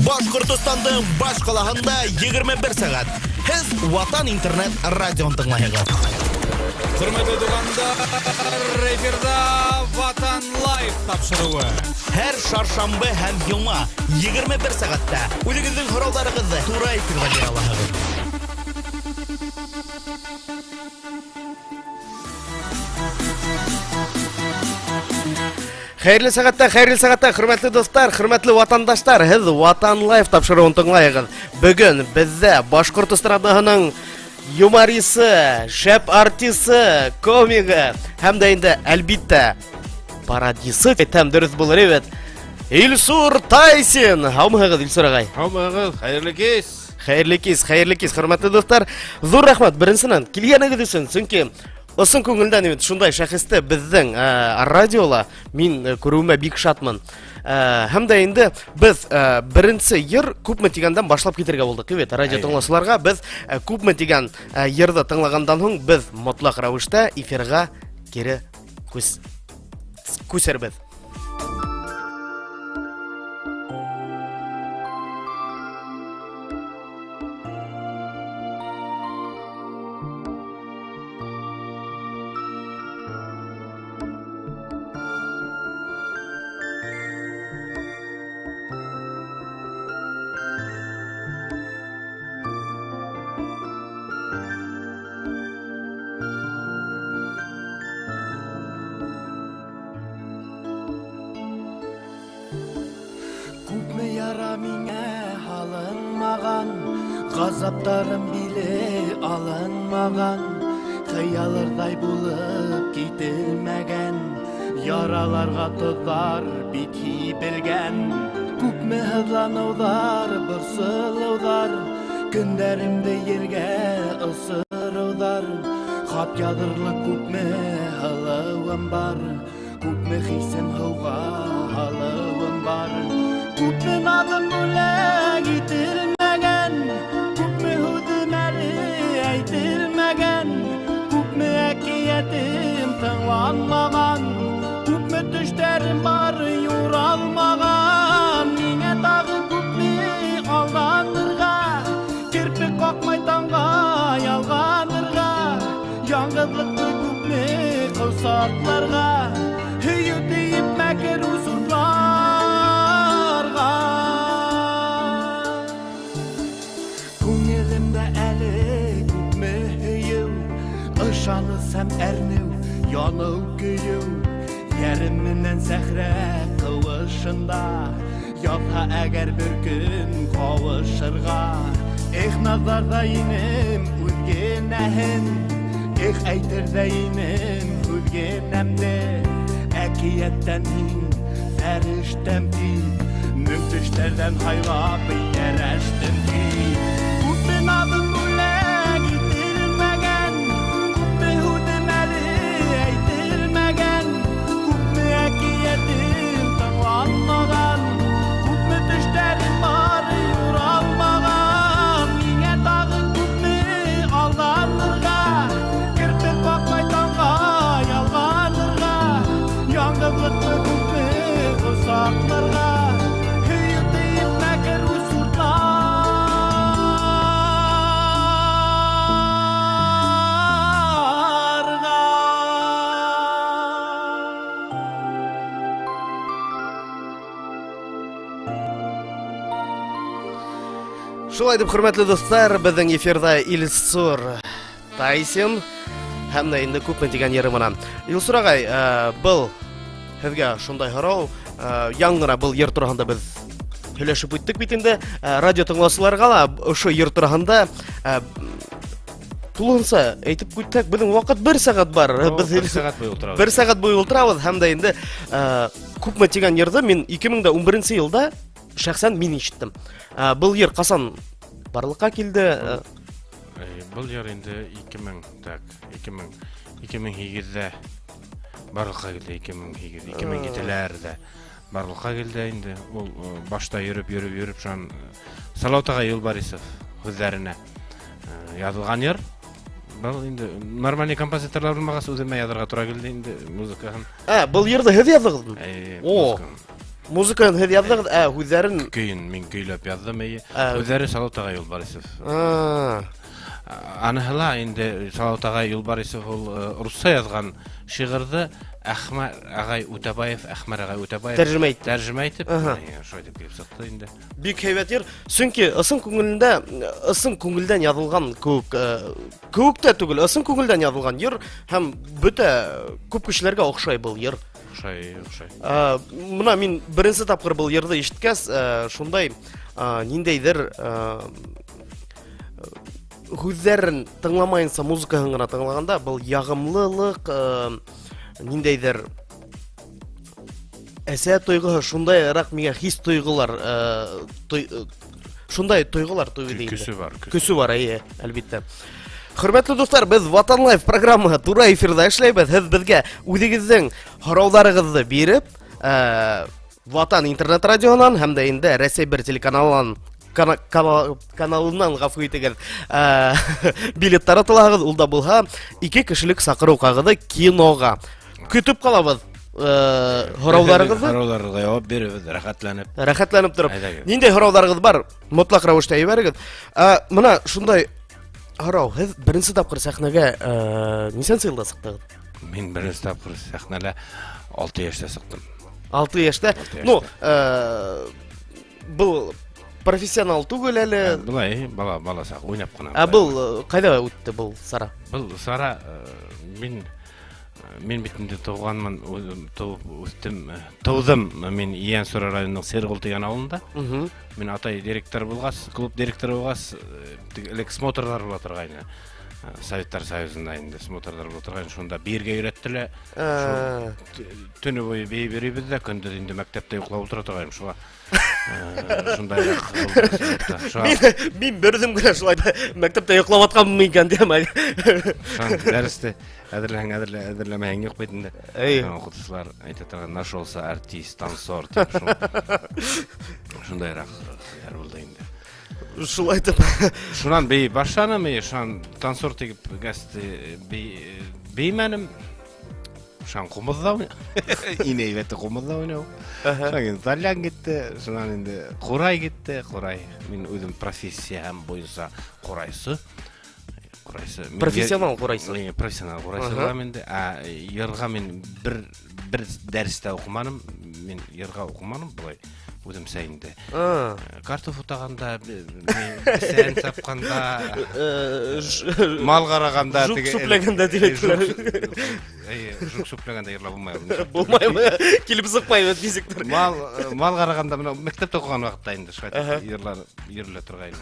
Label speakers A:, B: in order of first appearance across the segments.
A: Башҡортостандың баш ҡалаһында 21 сәғәт. Һеҙ Ватан интернет радион тыңлайһығыҙ.
B: Хөрмәтле туғандар, эфирҙа Ватан Лайв тапшырыуы.
A: Һәр шаршамбы һәм йома 21 сәғәттә үҙегеҙҙең һорауҙарығыҙҙы тура эфирҙа бирә алаһығыҙ.
C: Хәйерле сәғәттә, хәйерле сәғәттә, хөрмәтле дуҫтар, хөрмәтле ватандаштар, һеҙ Ватан Лайф тапшырыуын тыңлайығыҙ. Бөгөн беҙҙә башҡорт эстрадаһының юморисы, шәп артисы, комигы һәм дә инде әлбиттә пародисы әйтһәм дөрөҫ булыр бит. Илсур Тайсин. Һаумыһығыҙ, Илсур ағай?
D: Һаумыһығыҙ, хәйерле кис.
C: Хәйерле кис, хәйерле кис, хөрмәтле дуҫтар. Ҙур рәхмәт беренсенән килгәнегеҙ өсөн, сөнки ысын күңелдән бит шундай шәхесте беҙҙең радиола мин күреүемә бик шатмын. Һәм дә инде беҙ беренсе йыр күпме тигәндән башлап китергә булдыҡ бит. Радио тыңлаусыларға беҙ күпме тигән йырҙы тыңлағандан һуң беҙ мотлаҡ рәүештә эфирға кире күсербеҙ.
E: Күпме яра миңә һалынмаған, Ғазаптарым биле алынмаған, Хыялырҙай булып кителмәгән, Яраларға тоҙҙар бит һибелгән. Күпме һыҙланыуҙар, борсолоуҙар, Көндәремде елгә осороуҙар, Хат яҙырлыҡ күпме һылыуым бар, Күпме хисем һыуға һалыуым бар. Күпме наҙым бүләк ителмәгән, Күпме һүҙем әле әйтелмәгән, Күпме әкиәтем тыңланмаған, Күпме төштәрем бар юралмаған. Миңә тағы күпме алданырға, Керпек ҡаҡмай таңға ялғанырға, Яңғыҙлыҡты күпме ҡосаҡларға, Һөйөү тейеп мәкер судларға. Күңелемдә әле күпме һөйөү, Ышаныс һәм әрнеү, яныу, көйөү. Йәрем менән сәхрә ҡыуышында Яҙһа әгәр бер көн ҡауышырға. Эх, наҙларҙа инем үҙгенәһен, Эх, әйтерҙә инем һүҙгенәмде. Әкиәттән һин фәрештәм тип, Мең төштәрҙән һайлап йәрәштем тип. Күпме наҙым бүләк ителмәгән, Күпме һүҙем әле әйтелмәгән, Күпме әкиәтем тыңланмаған, Күпме төштәрем бар юралмаған. Миңә тағы күпме алданырға, Керпек ҡаҡмай таңға ялғанырға, Яңғыҙлыҡты күпме ҡосаҡларға, Һөйөү тейеп мәкер суртларға.
C: Шулай итеп, хөрмәтле дуҫтар, беҙҙең эфирҙа Илсур Тайсин һәм дә инде күпме тигән йыры менән. Илсур ағай, был һеҙгә шундай һорау, яңы ғына был йыр тураһында беҙ һөйләшеп үттек бит инде. Радио тыңлаусыларға ла ошо йыр тураһында тулыһынса әйтеп үтһәк, беҙҙең ваҡыт бер сәғәт бар. Беҙ
D: Бер сәғәт буйы ултырабыҙ.
C: Бер сәғәт буйы ултырабыҙ һәм дә инде күпме тигән йырҙы мин 2011 йылда шәхсән мин ишеттем. Был йыр ҡасан барлыҡҡа килде?
D: Был йыр инде 2000, так, 2000, 2008-дә барлыҡҡа килде, 2008, 2007-ләрҙә барлыҡҡа килде инде. Ул башта йөрөп, йөрөп, йөрөп, шунан Салауат ағай Юлбарисов һүҙҙәренә яҙылған йыр. Был инде нормальный композиторлар булмағас, үҙемә яҙырға тура килде инде музыкаһын.
C: Ә, был йырҙы һеҙ яҙҙығыҙмы?
D: Әй,
C: О,
D: музыкаһын.
C: Музыкаһын һеҙ яҙҙығыҙ, ә һүҙҙәрен
D: Көйөн мин көйләп яҙҙым, эйе.
C: Ә.
D: Һүҙҙәре Салауат ағай Юлбарисов.
C: А.
D: Аныһы ла инде Салауат ағай Юлбарисов ул русса яҙған шиғырҙы Әхмәр ағай Үтәбаев, Әхмәр ағай Үтәбаев
C: Тәржемә итте.
D: Тәржемә итеп,
C: Аһа.
D: шулай итеп килеп сыҡты инде.
C: Бик һәйбәт йыр. Сөнки ысын күңелендә, ысын күңелдән яҙылған кеүек, кеүек тә түгел, ысын күңелдән яҙылған йыр һәм бөтә күп кешеләргә оҡшай был йыр.
D: Оҡшай, оҡшай.
C: Мына мин беренсе тапҡыр был йырҙы ишеткәс, шундай, ниндәйҙер, һүҙҙәрен тыңламайынса музыкаһын ғына тыңлағанда был яғымлылыҡ, ниндәйҙер әсә тойғоһо шундайыраҡ миңә хис тойғолар, шундай тойғолар тойҙо инде.
D: Көсө бар, көсө.
C: Көсө бар, эйе, әлбиттә. Хөрмәтле дуҫтар, беҙ Ватан Лайф программаһы тура эфирҙа эшләйбеҙ. Һеҙ беҙгә үҙегеҙҙең һорауҙарығыҙҙы биреп, Ватан интернет радионан һәм дә инде Рәсәй бер телеканалынан каналынан, ғәфү итегеҙ, билеттар аталағыҙ, ул да булһа 2 кешелек саҡырыу ҡағыҙы киноға. Көтөп ҡалабыҙ, һорауҙарығыҙҙы.
D: Һорауҙарға яуап бирәбеҙ, рәхәтләнеп.
C: Рәхәтләнеп тороп.
D: Әйҙәгеҙ.
C: Ниндәй һорауҙарығыҙ бар, мотлаҡ рәүештә ебәрегеҙ. Мына шундай һорау, һеҙ беренсе тапҡыр сәхнәгә, нисәнсе йылда сыҡтығыҙ?
D: Мин беренсе тапҡыр сәхнәлә 6 йәштә сыҡтым.
C: 6 йәштә?
D: 6 йәштә.
C: Ну, был профессионал түгел әле.
D: Былай, бала саҡ уйнап ҡына.
C: Ә был, ҡайҙа үтте был сара?
D: Был сара, мин бит инде тыуғанмын, үҙем тыуып үҫтем, тыуҙым мин Ейәнсура районының Серғол тигән ауылында. Мин атай директор булғас, клуб директоры булғас, теге элек смотрҙар була торғайны. Советтар Союзында инде смотрҙар була торғайны, шунда бейергә өйрәттеләр. Шул төнө буйы бейеп йөрөйбөҙ ҙә, көндөҙ инде мәктәптә йоҡлап ултыра торғайным, шуға. Шундайыраҡ булды советтә. Шуға
C: Мин бер үҙем генә шулай да мәктәптә йоҡлап атҡанмын икән тием әле.
D: Шунан дәресте әҙерләһәң, әҙерләмәһәң юҡ бит инде.
C: Эй.
D: Уҡытыусылар әйтә торған, нашелся артист, танцор тип, шундайыраҡ хәл булды инде.
C: Шулай итеп.
D: Шунан бейей башланым, и шунан танцор тигеп гәсте беймәнем. Шунан ҡумыҙҙа уйна. Иң һәйбәте ҡумыҙҙа уйнау.
C: Аһа.
D: Шунан инде тальян китте, шунан инде ҡурай китте, ҡурай. Мин үҙем профессиям буйынса ҡурайсы. Ҡурайсы. Мин
C: Профессионал ҡурайсы.
D: Мин профессионал ҡурайсы
C: Аһа.
D: булам инде. Ә йырға мин бер дәрестә уҡыманым. Мин йырға уҡыманым былай үҙемсә инде.
C: А.
D: Картоф утағанда, бесән сапҡанда, мал ҡарағанда,
C: Жук
D: теге
C: сүпләгәндә тип әйтәләр.
D: Жук сүпләгәндә йырлап булмай ул.
C: Булмаймы? Килеп сыҡмай бит нисектер.
D: Мал ҡарағанда мына мәктәптә уҡыған ваҡытта инде шулай итеп
C: Аһа.
D: йырлар йөрөлә торғайны.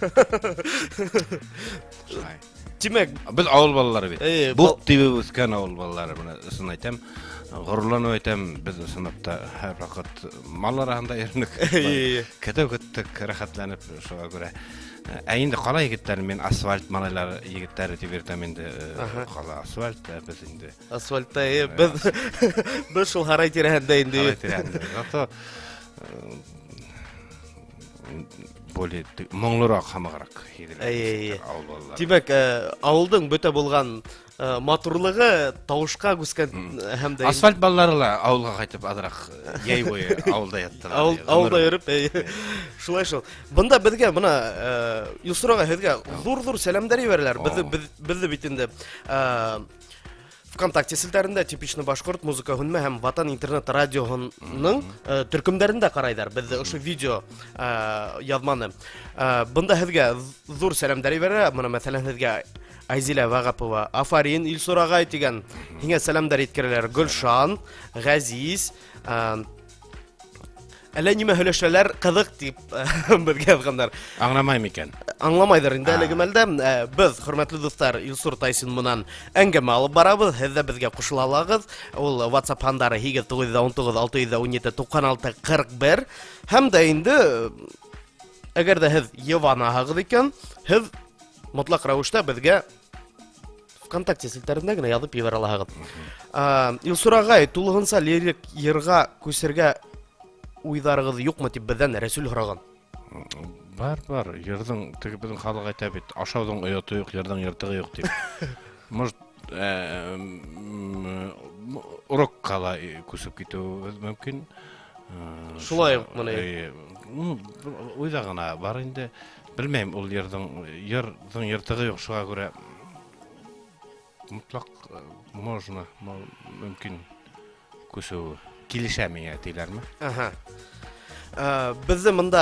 D: Шулай.
C: Тимәк,
D: беҙ ауыл балалары бит.
C: Эйе,
D: Буҡ тибеп үҫкән ауыл балалары, мына ысын әйтәм, ғорурланып әйтәм, беҙ ысынлап та һәр ваҡыт мал араһында йөрөнөк.
C: Эйе.
D: Көтөү көттөк, рәхәтләнеп, шуға күрә. Ә инде ҡала егеттәре, мин асфальт малайлары егеттәре тип йөрөтәм инде,
C: Аһа.
D: ҡала асфальт, ә беҙ инде
C: Асфальтта, эйе, беҙ шул һарай тирәһендә инде.
D: Һарай тирәһендә. Зато, более моңлораҡ, һамағыраҡ һиҙелә.
C: Эйе, эйе.
D: Ауыл балалары.
C: Тимәк, ауылдың бөтә булған, матурлығы тауышҡа күскән һәм дә
D: Асфальт балалары ла ауылға ҡайтып аҙыраҡ йәй буйы ауылда яттылар.
C: Ауылда
D: Ғүмер
C: йөрөп, эйе. Шулай шул. Бында беҙгә бына, Илсур ағай, һеҙгә ҙур-ҙур сәләмдәр ебәрәләр. Беҙҙе, беҙҙе бит инде, ВКонтакте селтәрендә типичный башҡорт музыка һүнмә һәм Ватан интернет радиоһының, төркөмдәрендә ҡарайҙар. Беҙҙе ошо видео, яҙманы. Бында һеҙгә ҙур сәләмдәр ебәрә. Бына, мәҫәлән, һеҙгә Айзилә Вағапова, афарин, Илсур ағай тигән һиңә сәләмдәр еткерәләр. Гөлшан, Ғәзиз, әллә нимә һөйләшәләр, ҡыҙыҡ тип беҙгә яҙғандар.
D: Аңламайым икән.
C: Аңламайҙыр инде әлеге мәлдә. Беҙ, хөрмәтле дуҫтар, Илсур Тайсин менән әңгәмә алып барабыҙ. Һеҙ ҙә беҙгә ҡушыла алағыҙ. Ул WhatsApp һандары һигеҙ туғыҙ йөҙ ун туғыҙ, алты йөҙ ун ете, туҡһан алты, ҡырҡ бер. Һәм дә инде, әгәр ҙә һеҙ йыванаһығыҙ икән, һеҙ Мотлаҡ рәүештә беҙгә ВКонтакте селтәрендә генә яҙып ебәрә алаһығыҙ. Илсур ағай, тулыһынса лирик йырға күсергә уйҙарығыҙ юҡмы тип беҙҙән Рәсүл һораған.
D: Бар, бар. Йырҙың, теге беҙҙең халыҡ әйтә бит, ашауҙың ояты юҡ, йырҙың йыртығы юҡ тип. Может, рокка ла күсеп китеүебеҙ мөмкин.
C: Шулай уҡ мыны?
D: Уйҙа ғына бар инде. Белмәйем, ул йырҙың йыртығы юҡ, шуға күрә мотлаҡ можно, мөмкин күсеү. Килешә миңә тиләрме?
C: Аһа. Беҙҙе бында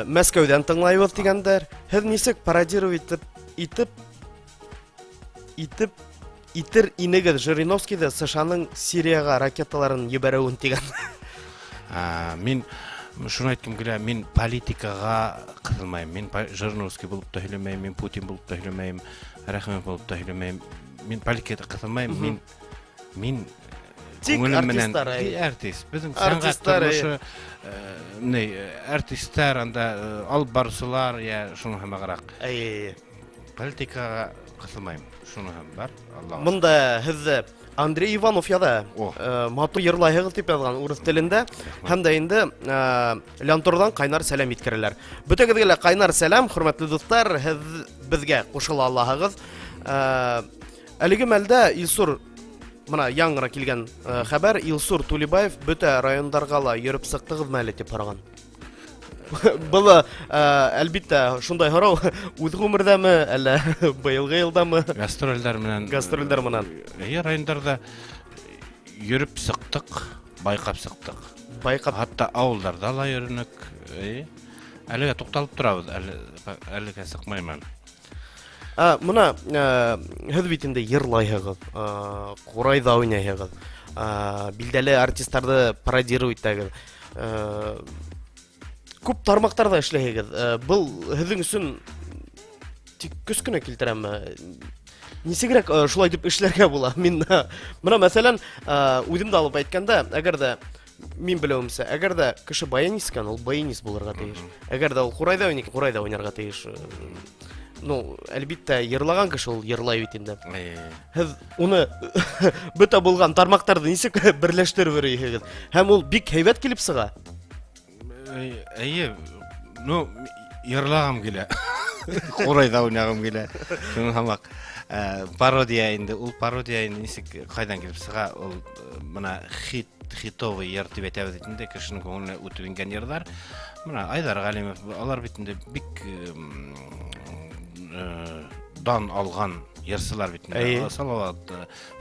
C: Мәскәүҙән тыңлайбыҙ тигәндәр. Һеҙ нисек пародировать итер инегеҙ Жириновскийҙы США-ның Сирияға ракеталарын ебәреүен тигән?
D: Мин шуны әйткем килә, мин политикаға ҡыҫылмайым. Мин Жириновский булып та һөйләмәйем, мин Путин булып та һөйләмәйем, Рәхимов булып та һөйләмәйем. Мин политикаға ҡыҫылмайым, мин
C: Тик
D: күңелем менән
C: артистар, әй.
D: Артист. Беҙҙең сәнғәт
C: Артистар, әй.
D: тормошо, ни, артистар, анда алып барыусылар, я шуны һымағыраҡ.
C: Әй, әй, әй.
D: Политикаға ҡыҫылмайым. Шуны һәм бар. Аллаға
C: Бында һеҙҙе Андрей Иванов яҙа.
D: О.
C: Матур йырлайһығыҙ тип яҙған урыҫ телендә.
D: Рәхмәт.
C: Һәм дә инде Лянторҙан ҡайнар сәләм еткерәләр. Бөтәгеҙгә лә ҡайнар сәләм, хөрмәтле дуҫтар, һеҙ беҙгә ҡушыла алаһығыҙ. Әлеге мәлдә Илсур, мына яңы ғына килгән хәбәр, Илсур Тулебаев бөтә райондарға ла йөрөп сыҡтығыҙмы әле тип һораған. Был әлбиттә, шундай һорау, үҙ ғүмерҙәме, әллә быйылғы йылдамы?
D: Гастролдәр менән,
C: Гастролдәр менән.
D: Эйе, райондарҙа йөрөп сыҡтыҡ, байҡап сыҡтыҡ.
C: Байҡап.
D: Хатта ауылдарҙа ла йөрөнөк. Эйе. Әлегә туҡталып торабыҙ, әлегә сыҡмаймын.
C: Мына һеҙ бит инде йырлайһығыҙ, ҡурайҙа уйнайһығыҙ, билдәле артистарҙы пародировать итәгеҙ. Күп тармаҡтарҙа эшләйһегеҙ. Был һеҙҙең өсөн тик көс кенә килтерәме? Нисегерәк шулай итеп эшләргә була? Мин, мына, мәҫәлән, үҙем дә алып әйткәндә, әгәр ҙә мин белеүемсә, әгәр ҙә кеше баянист икән, ул баянист булырға тейеш. Әгәр ҙә ул ҡурайҙа уйнай икән, ҡурайҙа уйнарға тейеш. Ну, әлбиттә, йырлаған кеше ул йырлай бит инде. Һеҙ уны бөтә булған тармаҡтарҙы нисек берләштереп йөрөйһөгөҙ? Һәм ул бик һәйбәт килеп сыға.
D: Эйе, ну, йырлағым килә. Ҡурайҙа уйнағым килә. Шуның һымаҡ. Пародия инде, ул пародия инде нисек ҡайҙан килеп сыға, ул мына хитовый йыр тип әйтәбеҙ бит инде, кешенең күңеленә үтеп ингән йырҙар. Мына Айҙар Ғәлимов, алар бит инде бик дан алған йырсылар бит инде. Салават,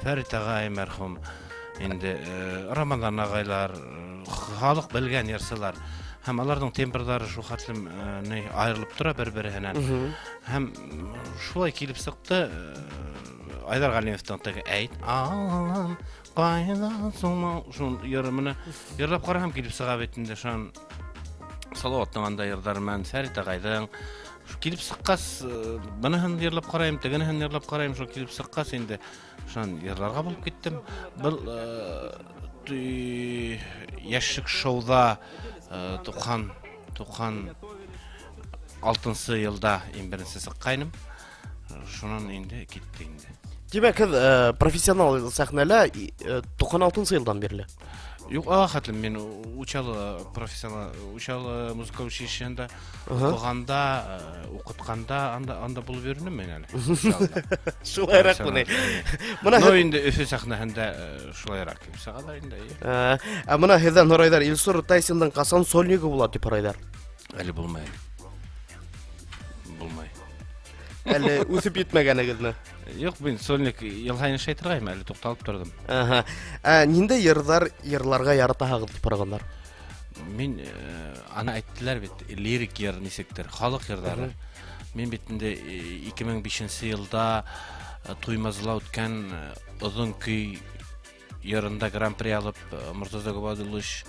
D: Фәрит ағай мәрхүм, инде Рамаҙан ағайлар, халыҡ белгән йырсылар. Һәм аларҙың тембрҙары шул хәтлем ни, айырылып тора бер-береһенән. Һәм шулай килеп сыҡты Айҙар Ғәлимовтың теге әйт, алам, ҡайҙа соң, шул йыры менә йырлап ҡараһам килеп сыға бит инде, шунан Салаваттың анда йырҙары менән Фәрит ағайҙың. Шул килеп сыҡҡас, быныһын йырлап ҡарайым, тегенеһен йырлап ҡарайым, шул килеп сыҡҡас инде шунан йырларға булып киттем. Был йәшлек шоуҙа туҡһан алтынсы йылда иң беренсе сыҡҡайным. Шунан инде китте инде.
C: Тимәк, һеҙ профессионал сәхнәлә туҡһан алтынсы йылдан бирле?
D: Юҡ, ала хәтлем мин Учалы профессионал, Учалы музыка училищеһында уҡығанда, уҡытҡанда анда булып йөрөнөм мин әле.
C: Шулайыраҡ быны. Мына
D: Ну,
C: һеҙ
D: инде Өфө сәхнәһендә шулайыраҡ килеп сыға ла инде, эйе.
C: Ә мына һеҙҙән һорайҙар, Илсур Тайсиндың ҡасан сольнигы була тип һорайҙар?
D: Әле булмай. Булмай.
C: Әле үҫеп етмәгәнегеҙме?
D: Юҡ, мин сольник йыл һайын эшләй торғайным, әле туҡталып торҙом.
C: Ә ниндәй йырҙар йырларға яратаһығыҙ тип һорағандар?
D: Мин ана әйттеләр бит, лирик йыр нисектер, халыҡ йырҙары. Мин бит инде ике мең бишенсе йылда Туймазыла үткән оҙон көй йырында гран-при алып, Мортаза Гобәйдуллович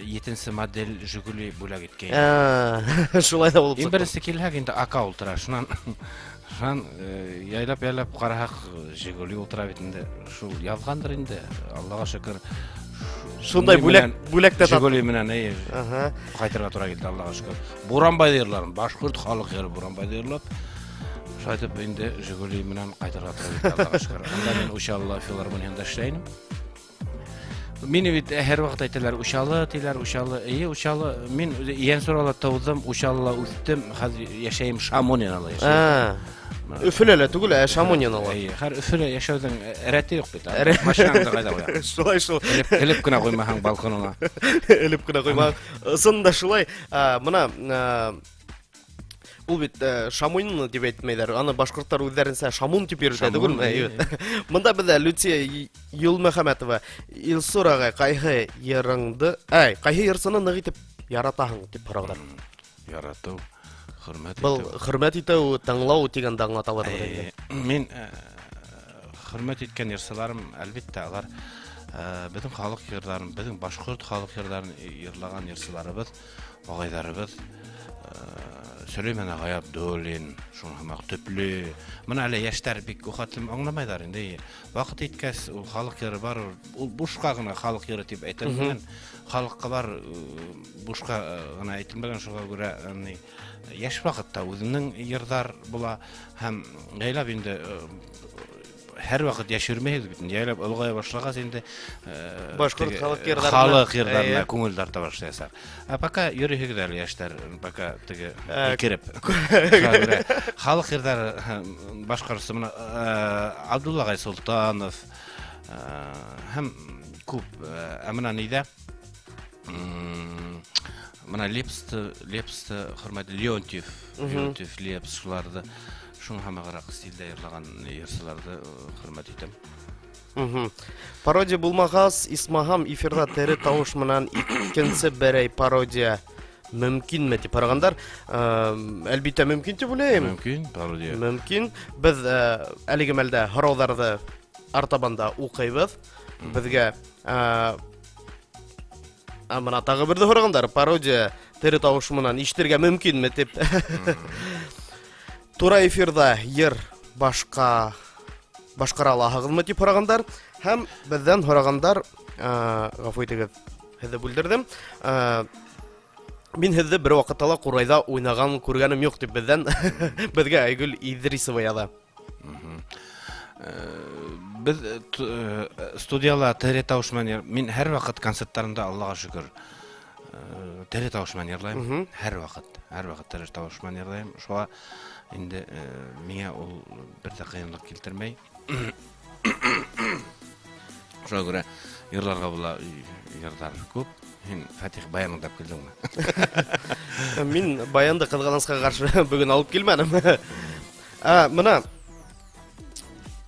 D: етенсе модель Жигули бүләк иткәйне.
C: Шулай ҙа булып
D: Иң
C: сыҡты.
D: беренсе килһәк инде АК ултыра. Шунан, шунан яйлап-яйлап ҡараһаҡ, Жигули ултыра бит инде. Шул яҙғандыр инде. Аллаға шөкөр.
C: Шундай
D: Жигули менән
C: бүләк тә тат-
D: Жигули менән, эйе, ҡайтырға тура килде, Аллаға шөкөр. Буранбай йырларын, башҡорт халыҡ йыры Буранбайҙы йырлап. Шулай итеп инде Жигули менән кайтырга туры килде, Аллага шөкер. Анда мин Учалыла филармонияндә эшләйм. Мине бит һәрвакыт әйтәләр, Учалы диләр, Учалы. Әйе, Учалы. Мин үзе Ейәнсурала тудым, Учалыла үстем, хәзер яшәем Шамонинала яшәйм.
C: Өфөлә лә түгел, ә Шамонинала.
D: Әйе, хәр Өфөлә яшәүнең рәте юк бит. Машинаңды кайда куясың?
C: Шулай шул.
D: Элеп, элеп кенә куймаһаң балконыңа.
C: Элеп кенә куймаһаң. Ысын да шулай. Мына ул бит Шамунина дип әйтмәйләр. Аны башкортлар үзләренчә Шамун дип йөртә түгелме? Әйе. Монда бездә Люция Юлмөхәммәтова, Илсур агай, кайһы йырыңды, әй, кайһы йырсыны нык итеп яратаһың дип сораганнар.
D: Ярату, хөрмәт
C: итү. Был хөрмәт итү, тыңлау дигәндә аңлаталар инде.
D: Мин хөрмәт иткән йырчыларым, әлбәттә, алар безнең халык йырларын, безнең башкорт халык йырларын йырлаган йырчыларыбыз, агайларыбыз Сөләйман агай Абдуллин, шуның һымак төпле. Моны әле яшьтәр бик ухатлым аңламайлар инде. Вакыт иткәс, ул халык йыры бар, ул бушка гына халык йыры дип әйтелмәгән. Халыкка бар бушка гына әйтелмәгән, шуңа күрә яшь вакытта үзеңнең йырдар була һәм җайлап инде һәрвакыт яшь йөрмәйбез бит. Җайлап олыгая башлагач инде
C: башкорт халык йырларына
D: халык йырларына күңел тарта башлыйсың. Ә пока йөрихегез әле яшьләр, пока теге кереп. Халык йырлары башкаручы менә Абдулла агай Солтанов һәм күп. Ә менә нидә? Менә Лепсты, Лепсты хөрмәтле Леонтьев, Леонтьев, Лепс шуларды шуңа һамаграк стильдә йырлаган йырчыларны хөрмәт итәм.
C: Пародия булмагас, исмагам эфирда тере тавыш менән икенче берәй пародия мөмкинме дип карагандар. Әлбиттә мөмкин дип уйлыйм.
D: Мөмкин, пародия.
C: Мөмкин. Без әлеге мәлдә һорауларны артабанда укыйбыз. Безгә Ә менә тагы берде һорагандар, пародия тере тавыш менән ишетергә мөмкинме дип. Тура эфирда йыр башка башкара алаһыгызмы дип һорагандар һәм бездән һорагандар, гафу итегез, һеҙҙе бүлдердем. Мин һеҙҙе бер вакытта ла ҡурайҙа уйнаған күргәнем юҡ дип беҙҙән беҙгә Айгөл Идрисова яҙа.
D: Беҙ студияла тере тавыш менән мин һәр ваҡыт концерттарымда Аллаға шөкөр тере тавыш менән йырлайым. Һәр ваҡыт, һәр ваҡыт тере тавыш менән йырлайым. Шуға инде миңә ул бер дә ҡыйынлыҡ килтермәй. Шуға күрә йырларға була, йырҙар күп. Һин Фатих баяныңды алып килдеңме?
C: Мин баянды ҡыҙғанысҡа ҡаршы бөгөн алып килмәнем. Ә, мына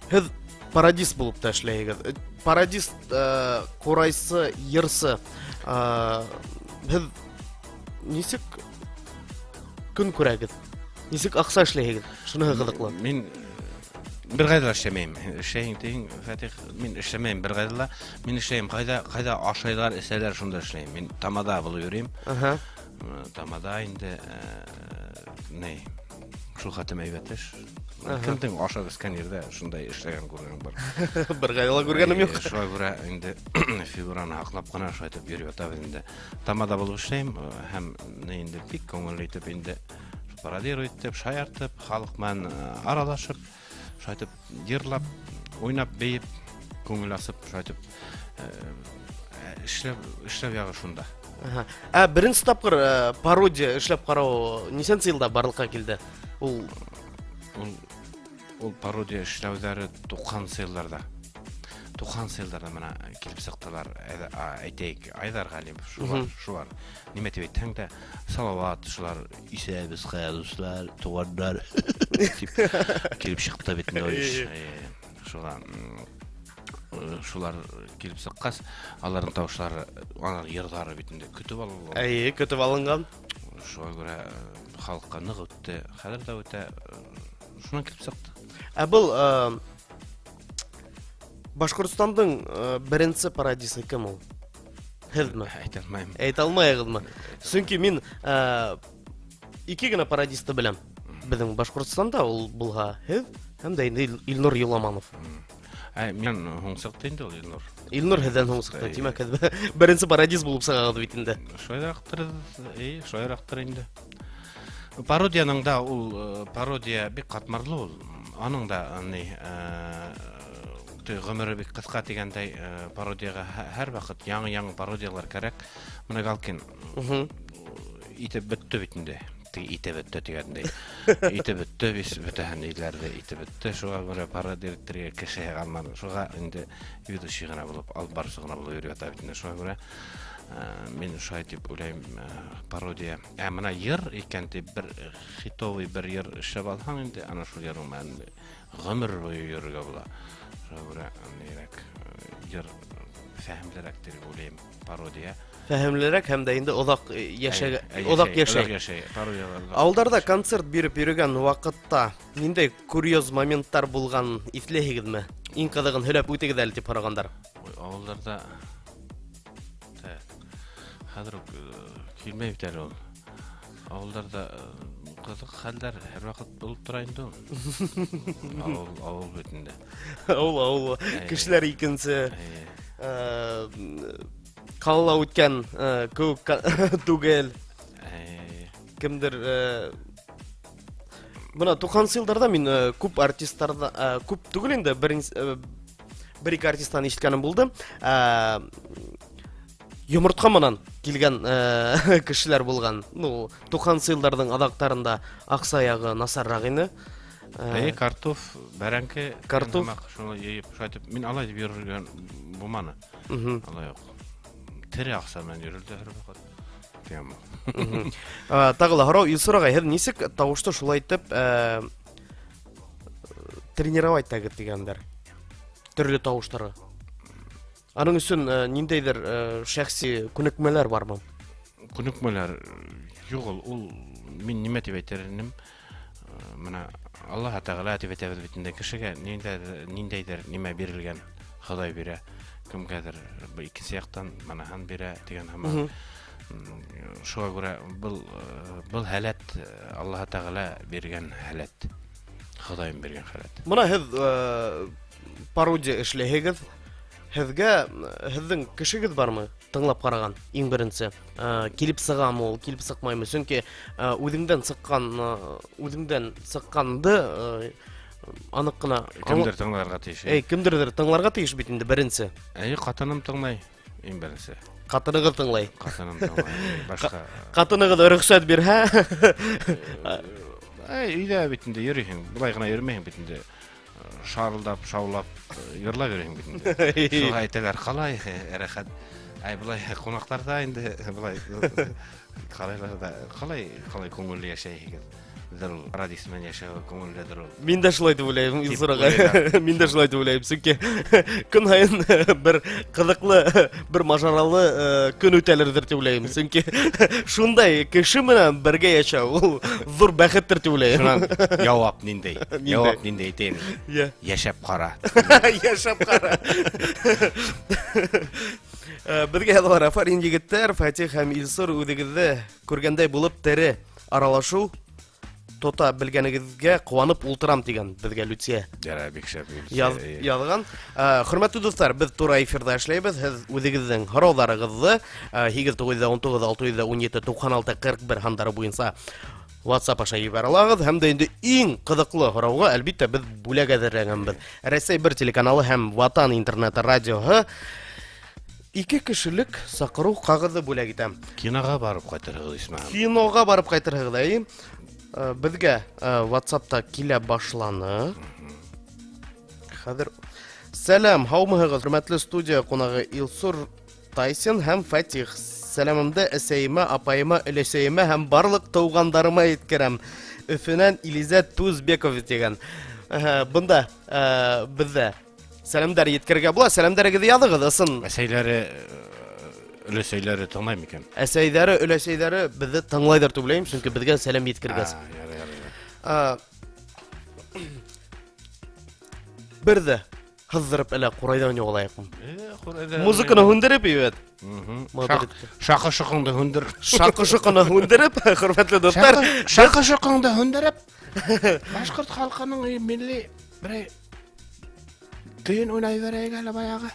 C: һеҙ пародист булып та эшләйһегеҙ. Пародист, ҡурайсы, йырсы. Һеҙ нисек көн күрәгеҙ? Нисек аҡса эшләйһегеҙ? Шуныһы ҡыҙыҡлы.
D: Мин бер ҡайҙа ла эшләмәйем. Эшләйһең тиһең, Фатих, мин эшләмәйем бер ҡайҙа ла. Мин эшләйем ҡайҙа, ҡайҙа ашайҙар, эсәләр, шунда эшләйем. Мин тамада булып йөрөйм. Тамада инде, ни, шул хәтлем әйбәт эш. Кемдең ашап эскән ерҙә шундай эшләгән күргәнең бар?
C: Бер ҡайҙа ла күргәнем юҡ.
D: Шуға күрә инде фигураны һаҡлап ҡына шулай итеп йөрөп ятабыҙ инде. Тамада булып эшләйем һәм инде бик күңелле итеп инде пародировать итеп, шаяртып, халыҡ менән аралашып, шулай итеп йырлап, уйнап, бейеп, күңел асып, шулай итеп эшләп, эшләү яғы шунда.
C: Ә беренсе тапҡыр пародия эшләп ҡарау нисәнсе йылда барлыҡҡа килде? Ул
D: ул пародия эшләүҙәре туҡһансы йылдарҙа. Туҡһансы йылдарҙа мына килеп сыҡтылар, әйтәйек, Айҙар Ғәлимов, шулар, шулар. Нимә тип әйтһәң дә, Салават, шулар исәбез, дуҫлар, туғандар тип килеп сыҡты бит инде ул эш. Шуға шулар килеп сыҡҡас, аларҙың тауыштары, алар йырҙары бит инде көтөп алынған.
C: Әйе, көтөп алынған.
D: Шуға күрә халыҡҡа ныҡ үтте, хәҙер ҙә үтә. Шунан килеп сыҡты.
C: Ә был Башҡортостандың беренсе пародисы кем ул? Һеҙме?
D: Әйтә алмайым.
C: Әйтә алмайһығыҙмы? Сөнки мин ике генә пародисты беләм. Беҙҙең Башҡортостанда ул булһа һеҙ һәм дә инде Илнур Юламанов.
D: Ә, минән һуң сыҡты инде ул Илнур.
C: Илнур һеҙҙән һуң сыҡты, тимәк, һеҙ беренсе пародист булып сығағыҙ бит инде.
D: Шулайыраҡтыр, эй, шулайыраҡтыр инде. Пародияның да ул э, пародия бик катмарлы ул. Аның да ни э, гомере бик кыска дигәндәй э, пародияга һәрвакыт яңы-яңы пародиялар кәрәк. Менә Галкин итеп бетте бит инде. Теге итеп бетте дигәндәй. Итеп бетте бит бөтәһен иләрдә итеп бетте. Шуңа күрә пародия иттерергә кеше калмады. Шуңа инде ведущий гына булып, алып баручы гына булып йөри ята бит инде. Шуңа күрә мин шулай дип уйлыйм, пародия. Ә менә йыр икән дип бер хитовый бер йыр эшләп алһаң инде, ана шул йырың белән гомер буе йөрергә була. Шуңа күрә нирәк йыр фәһемлерәк дип уйлыйм, пародия.
C: Фәһемлерәк һәм дә инде озак яшәгә, озак яшәй.
D: Озак яшәй. Пародиялар.
C: Авылдарда концерт биреп йөргән вакытта ниндәй курьез моментлар булган исләһегезме? Иң кызыгын һөйләп үтегез әле дип һорагандар.
D: Ой, авылдарда хәзер үк килмәй бит әле ул. Авылдарда кызык хәлләр һәрвакыт булып тора инде ул. Авыл, авыл бит инде.
C: Авыл, авыл. Кешеләр икенче. Калала үткән кеүек түгел. Кемдер Мына 90 елларда мин күп артистларда, күп түгел инде, бер ике артисттан ишеткәнем булды. Йомыртка менән килгән кешеләр булган. Ну, 90 елларның аҙаҡтарында аҡса яғы насаррак ине.
D: Әйе, картоф, бәрәңге,
C: Картоф.
D: Шуны йыйып, шулай итеп, мин алай дип йөргән булманы. Алай юк. Тере акча белән йөрелде һәрвакыт. Тема.
C: Тағы ла һорау Илсур ағай, һеҙ нисек тауышты шулай итеп тренировать тәгер дигәндәр? Төрле тауыштары. Аның өсөн ниндәйҙер шәхси күнекмәләр бармы?
D: Күнекмәләр юк ул. Ул мин нимә дип әйтер инем? Менә Аллаһ Тәгалә дип әйтәбез бит инде кешегә ниндәйдер нимә бирелгән, Ходай бирә. Кемгәдер икенче яктан манаһын бирә дигән һәм шуңа күрә был һәләт Аллаһ Тәгалә биргән һәләт. Ходаем биргән һәләт.
C: Мына һеҙ пародия эшләйһегеҙ. Һеҙгә һеҙҙең кешегеҙ бармы? Тыңлап ҡараған иң беренсе. Килеп сығамы ул, килеп сыҡмаймы? Сөнки үҙеңдән сыҡҡан, үҙеңдән сыҡҡанды аныҡ ҡына
D: кемдер тыңларға тейеш.
C: Эй, кемдерҙер тыңларға тейеш бит инде беренсе.
D: Әй, ҡатыным тыңлай иң беренсе.
C: Ҡатынығыҙ тыңлай.
D: Ҡатыным тыңлай. Башҡа.
C: Ҡатынығыҙ рөхсәт бирһә.
D: Әй, өйҙә бит инде йөрөйһөң, былай ғына йөрөмәйһең бит инде. Шарылдап, шаулап, йырлап йөрөйһөң бит инде. Шуға әйтәләр, ҡалай рәхәт. Әй, былай ҡунаҡтарҙа инде былай ҡарайлар ҙа, ҡалай, ҡалай күңелле йәшәйһегеҙ. Беҙҙер ул радист менән йәшәү күңелледер ул.
C: Мин дә шулай дип уйлайым,
D: Дип
C: Илсур ағай.
D: уйлайлар.
C: Мин дә шулай дип уйлайым, сөнки көн һайын бер ҡыҙыҡлы, бер мажаралы көн үтәлерҙер дип уйлайым. Сөнки шундай кеше менән бергә йәшәү ул ҙур бәхеттер дип уйлайым.
D: Шунан яуап ниндәй?
C: Ниндәй?
D: Яуап ниндәй әйтәйем?
C: Йә.
D: Йәшәп ҡара.
C: Йәшәп ҡара. Беҙгә яҙалар, афарин егеттәр, Фатих һәм Илсур, үҙегеҙҙе күргәндәй булып тере аралашу тота белгәнегеҙгә ҡыуанып ултырам тигән беҙгә Люция.
D: Ярай, бик шәп, Люция, эйе.
C: Яҙған. Хөрмәтле дуҫтар, беҙ тура эфирҙа эшләйбеҙ. Һеҙ үҙегеҙҙең һорауҙарығыҙҙы, һигеҙ туғыҙ йөҙ ун туғыҙ, алты йөҙ ун ете, туҡһан алты, ҡырҡ бер һандары буйынса WhatsApp аша ебәрә алағыҙ. Һәм дә инде иң ҡыҙыҡлы һорауға, әлбиттә, беҙ бүләк әҙерләгәнбеҙ. Рәсәй бер телеканалы һәм Ватан интернет радиоһы ике кешелек саҡырыу ҡағыҙы бүләк итә.
D: Киноға барып ҡайтырһығыҙ, Исмәғил.
C: Киноға барып ҡайтырһығыҙ, әйе. Беҙгә WhatsApp-та килә башланы. Хәҙер. Сәләм, һаумыһығыҙ, хөрмәтле студия ҡунағы Илсур Тайсин һәм Фатих. Сәләмемде әсәйемә, апайыма, өләсәйемә һәм барлыҡ тыуғандарыма еткерәм. Өфөнән Илизә Тузбеков тигән. Бында беҙҙә сәләмдәр еткерергә була. Сәләмдәрегеҙҙе яҙығыҙ, ысын.
D: Әсәйләре, өләсәйләре тыңлай микән?
C: Әсәйҙәре, өләсәйҙәре беҙҙе тыңлайҙыр тип уйлайым, сөнки беҙгә сәләм еткергәс.
D: Ярай, ярай, ярай.
C: Бер ҙә һыҙҙырып әле ҡурайҙа уйнай алайыҡмы?
D: Ҡурайҙа
C: Музыканы
D: уйнай.
C: һүндереп ебәр. Матур итеп.
D: Шаҡы-шоҡоңдо һүндер.
C: Шаҡы-шоҡоно һүндереп, хөрмәтле дуҫтар.
D: Шаҡы-шоҡоңдо һүндереп, башҡорт халҡының милли берәй көйөн уйнай бәрәйек әле баяғы.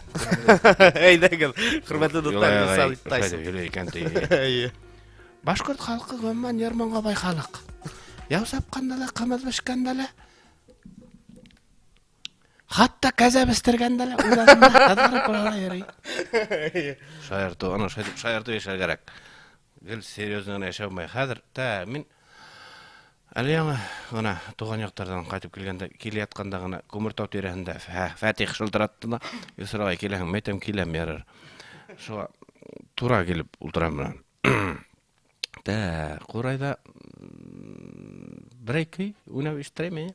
C: Әйҙәгеҙ, хөрмәтле дуҫтар,
D: Юлай ағай,
C: Илсур Тайсин.
D: шулай икән ти.
C: Эйе.
D: Башҡорт халҡы ғөмүмән йыр-моңға бай халыҡ. Яу сапҡанда ла, ҡымыҙ бешкәндә лә, хатта кәзә бестергәндә лә үҙ-үҙенә һыҙғырып ҡына йөрөй. Шаяртыу, ана шайтып шаяртыу йәшәр кәрәк. Гел серьезно ғына йәшәү булмай. Хәҙер тә мин әле яңы ғына тыуған яҡтарҙан ҡайтып килгәндә, килә ятҡанда ғына Күмертау тирәһендә Фәтих шылтыратты ла, Илсур ағай, киләһең? Мин әйтәм, киләм, ярар. Шуға тура килеп ултырам бына. Тә, ҡурайҙа берәй көй уйнап ишеттерәйем, әйе.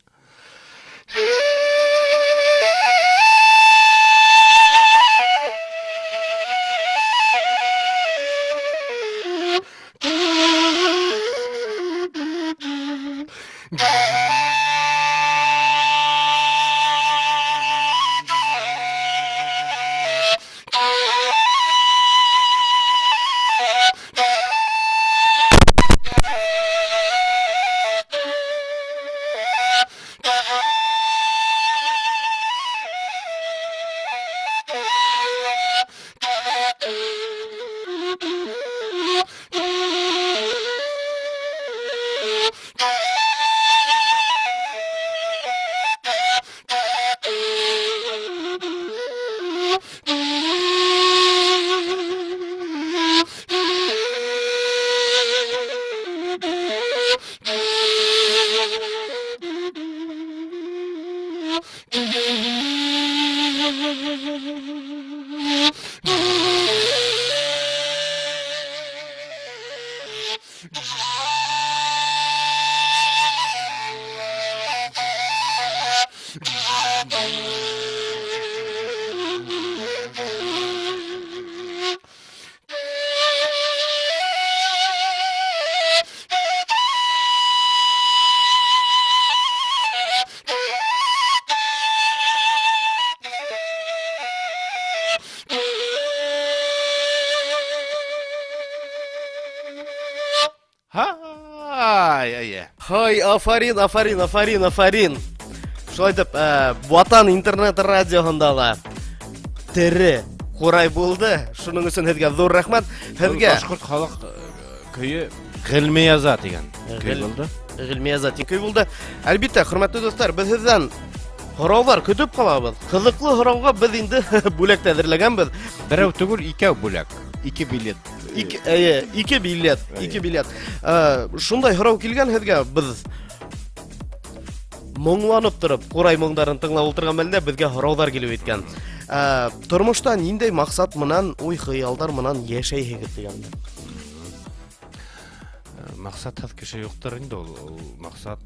C: Һай, афарин, афарин, афарин, афарин. Шулай итеп, Ватан интернет радиоһында ла тере ҡурай булды. Шуның өсөн һеҙгә ҙур рәхмәт. Һеҙгә
D: башҡорт халыҡ көйө Ғилмияза тигән көй булды.
C: Ғилмияза тигән көй булды. Әлбиттә, хөрмәтле дуҫтар, беҙ һеҙҙән һорауҙар көтөп ҡалабыҙ. Ҡыҙыҡлы һорауға беҙ инде бүләк тә әҙерләгәнбеҙ.
D: Берәү түгел, икәү бүләк. Ике билет.
C: Ике, әйе, ике билет, ике билет. Шундай һорау килгән һеҙгә, беҙ моңланып тороп, ҡурай моңдарын тыңлап ултырған мәлдә беҙгә һорауҙар килеп еткән. Тормошта ниндәй маҡсат менән, уй-хыялдар менән йәшәйһегеҙ тигәндә?
D: Маҡсатһыҙ кеше юҡтыр инде ул. Ул маҡсат,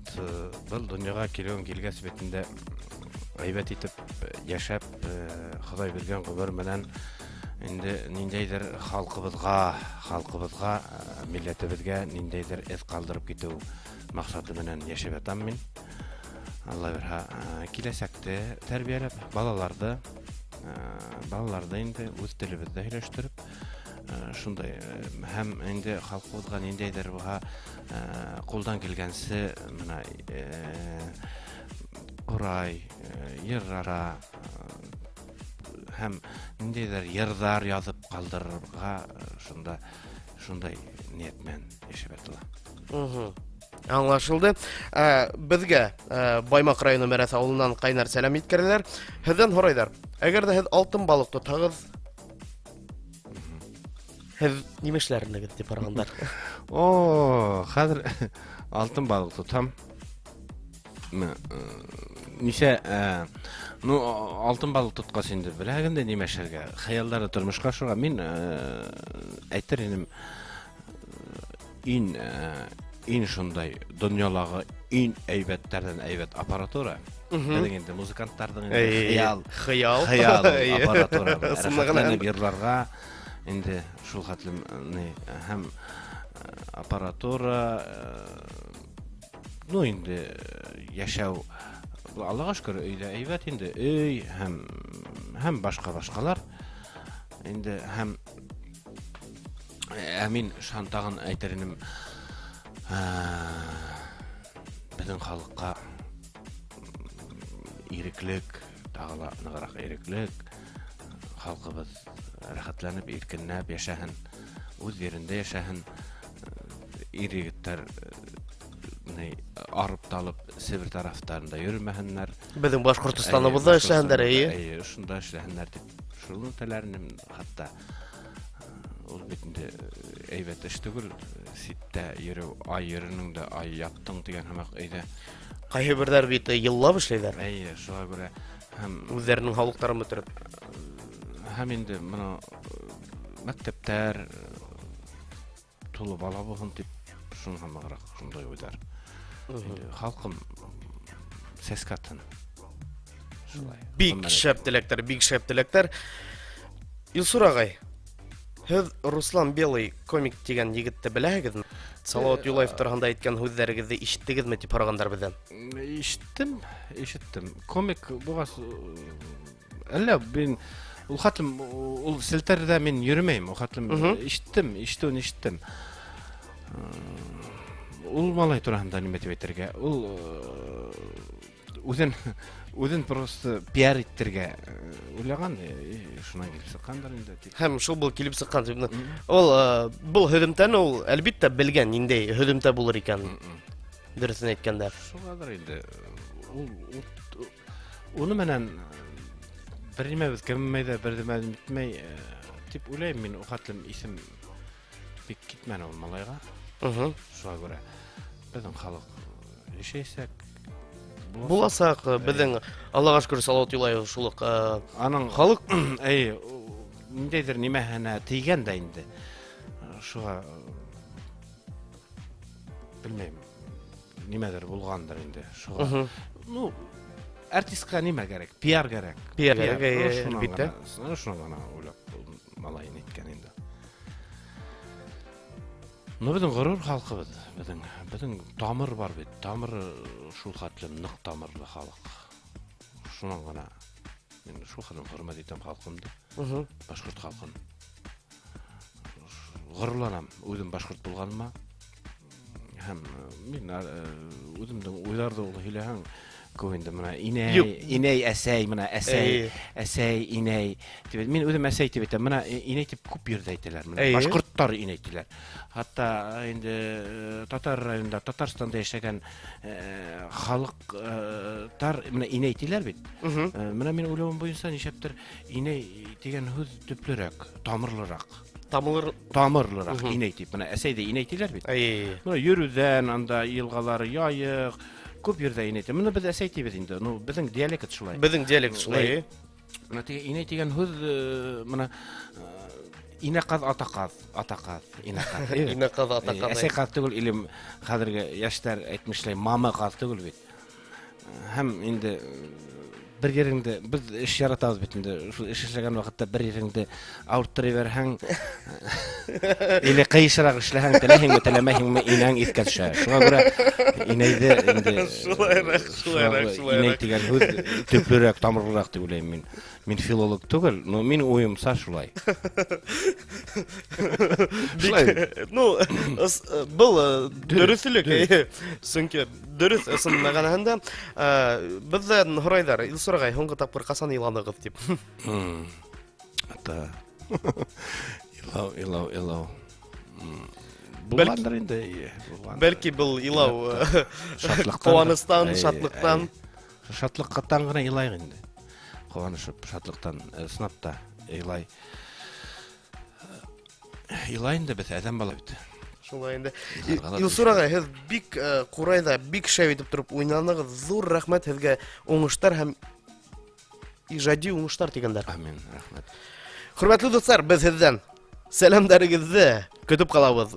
D: был донъяға килеүен килгәс бит инде әйбәт итеп йәшәп, Хоҙай биргән ғүмер менән инде ниндәйҙер халҡыбыҙға, милләтебеҙгә ниндәйҙер эҙ ҡалдырып китеү маҡсаты менән йәшәп ятам мин. Алла бирһә, киләсәкте тәрбиәләп, балаларҙы инде үҙ телебеҙҙә һөйләштереп, шундай, һәм инде халҡыбыҙға ниндәйҙер булһа, ҡулдан килгәнсе мына, ҡурай, йырара, һәм ниндәйҙер йырҙар яҙып ҡалдырырға, шундай ниәт менән йәшәп ятыла.
C: Аңлашылды. Беҙгә, Баймаҡ районы Мәрәҫ ауылынан ҡайнар сәләм еткерәләр. Һеҙҙән һорайҙар. Әгәр ҙә һеҙ алтын балыҡ тотһағыҙ, һеҙ нимә эшләр инегеҙ тип һорағандар.
D: О, хәҙер алтын балыҡ тотам. Нисә, ну, алтын балыҡ тотҡас инде беләһегеҙ инде нимә эшләргә. Хыялдарҙы тормошҡа ашырға мин, әйтер инем, ин шундай донъялағы ин әйбәттәрҙән әйбәт аппаратура. Беҙҙең инде музыканттарҙың инде хыял,
C: Хыял.
D: хыял аппаратура.
C: Ысынлығына.
D: Рәхәтләнеп йырларға инде шул хәтлем, ни, һәм аппаратура, ну, инде йәшәү, Аллаға шөкөр, өйҙә әйбәт инде, өй һәм башҡа башҡалар. Инде һәм, ә мин шан тағын әйтер инем, беҙҙең халыҡҡа иреклек, тағы ла нығыраҡ иреклек, халҡыбыҙ рәхәтләнеп, иркенләп йәшәһен, үҙ ерендә йәшәһен, ир егеттәр, ни, талып Себер тарафтарында йөрөмәһеннәр.
C: Беҙҙең Башҡортостаныбыҙҙа эшләһендәр, эйе.
D: Эйе, ошонда эшләһендәр тип шуны теләр инем. Хатта ул бит инде әйбәт эш түгел, ситтә йөрөү, ай йөрөнөң дә, ай яттың тигән һымаҡ өйҙә.
C: Ҡайһы берҙәр бит йыллап эшләйҙәр.
D: Эйе, шуға күрә һәм
C: үҙҙәренең һаулыҡтарын бөтөрөп.
D: Һәм инде бына мәктәптәр тулы бала булһын тип шуны һымағыраҡ шундай уйҙар. Халҡым сәскә атһын. Шулай.
C: Бик шәп теләктәр, бик шәп теләктәр. Илсур ағай, һеҙ Руслан Белый комик тигән егетте беләһегеҙме? Салауат Юлаев тураһында әйткән һүҙҙәрегеҙҙе ишеттегеҙме тип һорағандар беҙҙән?
D: Ишеттем, ишеттем. Комик булғас, әллә мин ул хәтлем ул селтәрҙә мин йөрөмәйем, ул хәтлем ишеттем, ишетеүен ишеттем. Ул малай тураһында нимә тип әйтергә? Ул үҙен просто пиар иттерергә уйлаған, шунан килеп сыҡҡандыр инде тип.
C: Һәм шул был килеп сыҡҡан тип. Ул был һөҙөмтәне ул әлбиттә белгән, ниндәй һөҙөмтә булыр икән. Дөрөҫөн әйткәндә.
D: Шуғалыр инде. Ул уны менән бер нимәбеҙ кәмемәй ҙә, бер нимә бөтмәй тип уйлайым мин. Ул хәтлем исем бик китмәне ул малайға. Шуға күрә беҙҙең халыҡ йәшәйсәк,
C: буласаҡ, беҙҙең Аллаға шөкөр Салауат Юлаев шул уҡ
D: аның
C: халыҡ
D: эй, ниндәйҙер нимәһенә тейгән дә инде. Шуға белмәйем, нимәлер булғандыр инде. Шуға. Ну, артистҡа нимә кәрәк? Пиар кәрәк.
C: Пиар кәрәк, әлбиттә.
D: Шунан ғына уйлап малайын иткән инде. Ну, беҙҙең ғорур халҡыбыҙ, беҙҙең тамыр бар бит. Тамыр шул хәтлем ныҡ тамырлы халыҡ. Шунан ғына мин шул хәтлем хөрмәт итәм халҡымды. Башҡорт халҡын. Ғорурланам үҙем башҡорт булғаныма. Һәм мин үҙемдең уйҙарҙы ул һөйләһәң, күп инде бына инәй, инәй, әсәй, бына әсәй, әсәй, инәй тип. Мин үҙем әсәй тип әйтәм. Бына инәй тип күп ерҙә әйтәләр. Бына башҡорттар инәй тиләр. Хатта инде татар районында, Татарстанда йәшәгән халыҡтар бына инәй тиләр бит. Бына мин уйлауым буйынса нишләптер инәй тигән һүҙ төплөрәк, тамырлыраҡ. Тамырлыраҡ инәй тип. Бына әсәй ҙә инәй тиләр бит. Бына йөрөүҙән анда йылғалар яйыҡ, күп ерҙә инәй тип. Бына беҙ әсәй тибеҙ инде. Ну, беҙҙең диалект шулай.
C: Беҙҙең диалект шулай.
D: Бына теге инәй тигән һүҙ, бына инә ҡаҙ, ата ҡаҙ, ата ҡаҙ, инә ҡаҙ.
C: Инә ҡаҙ, ата ҡаҙ.
D: Әсәй ҡаҙ түгел, или хәҙерге йәштәр әйтмешләй, мама ҡаҙ түгел бит. Һәм инде бер ереңде, беҙ эш яратабыҙ бит инде. Шул эш эшләгән ваҡытта бер ереңде ауырттырып ебәрһәң, или ҡыйышыраҡ эшләһәң, теләһеңме, теләмәһеңме, инәң иҫкә төшә. Шуға күрә инәйҙе инде
C: Шулайыраҡ, шулайыраҡ, шулайыраҡ.
D: Инәй тигән һүҙ төплөрәк, тамырлыраҡ тип уйлайым мин. Мин филолог түгел, но мин уйымса шулай. Шулай.
C: Ну, был дөрөҫлөк, эйе. Сөнки дөрөҫ ысын мәғәнәһендә, беҙҙән һорайҙар, Илсур ағай, һуңғы тапҡыр ҡасан иланығыҙ тип?
D: Ата. Илау, илау, илау. Булғандыр инде, эйе, булғандыр.
C: Бәлки был илау,
D: Шатлыҡтан.
C: ҡыуаныстан,
D: Эйе,
C: шатлыҡтан.
D: эйе. Шатлыҡтан ғына илайыҡ инде. Ҡыуанышып, шатлыҡтан, сынап та илай. Илай инде беҙ, әҙәм бала бит.
C: Шулай инде.
D: Иларға ла
C: Илсур
D: тейеш.
C: ағай, һеҙ бик ҡурайҙа, бик шәп итеп тороп уйнанығыҙ. Ҙур рәхмәт һеҙгә, уңыштар һәм ижади уңыштар тигәндәр.
D: Амин, рәхмәт.
C: Хөрмәтле дуҫтар, беҙ һеҙҙән сәләмдәрегеҙҙе көтөп ҡалабыҙ.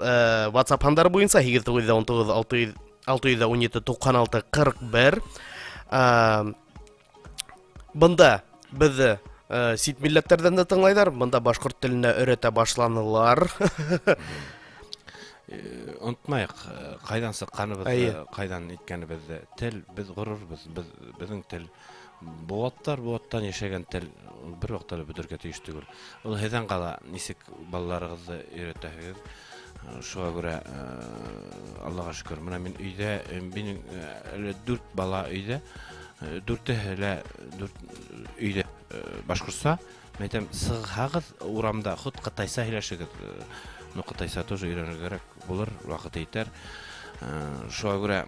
C: WhatsApp һандары буйынса һигеҙ туғыҙ ун туғыҙ алты йөҙ, алты йөҙ ун ете туҡһан алты ҡырҡ бер. Бында беҙҙе сит милләттәрҙән дә тыңлайҙар, бында башҡорт теленә өйрәтә башланылар.
D: Онотмайыҡ, ҡайҙан сыҡҡаныбыҙҙы,
C: Эйе.
D: ҡайҙан иткәнебеҙҙе. Тел, беҙ ғорорбыҙ, беҙҙең тел. Быуаттар, быуаттан йәшәгән тел, ул бер ваҡытта ла бөтөргә тейеш түгел. Ул һеҙҙән ҡала, нисек балаларығыҙҙы өйрәтәһегеҙ. Шуға күрә, Аллаға шөкөр, бына мин өйҙә, минең әле дүрт бала өйҙә, дүртеһе лә дүрт өйҙә башҡортса. Мин әйтәм, сығһағыҙ урамда, хут ҡытайса һөйләшегеҙ. Ну, ҡытайса тоже өйрәнергә кәрәк булыр, ваҡыты етәр. Шуға күрә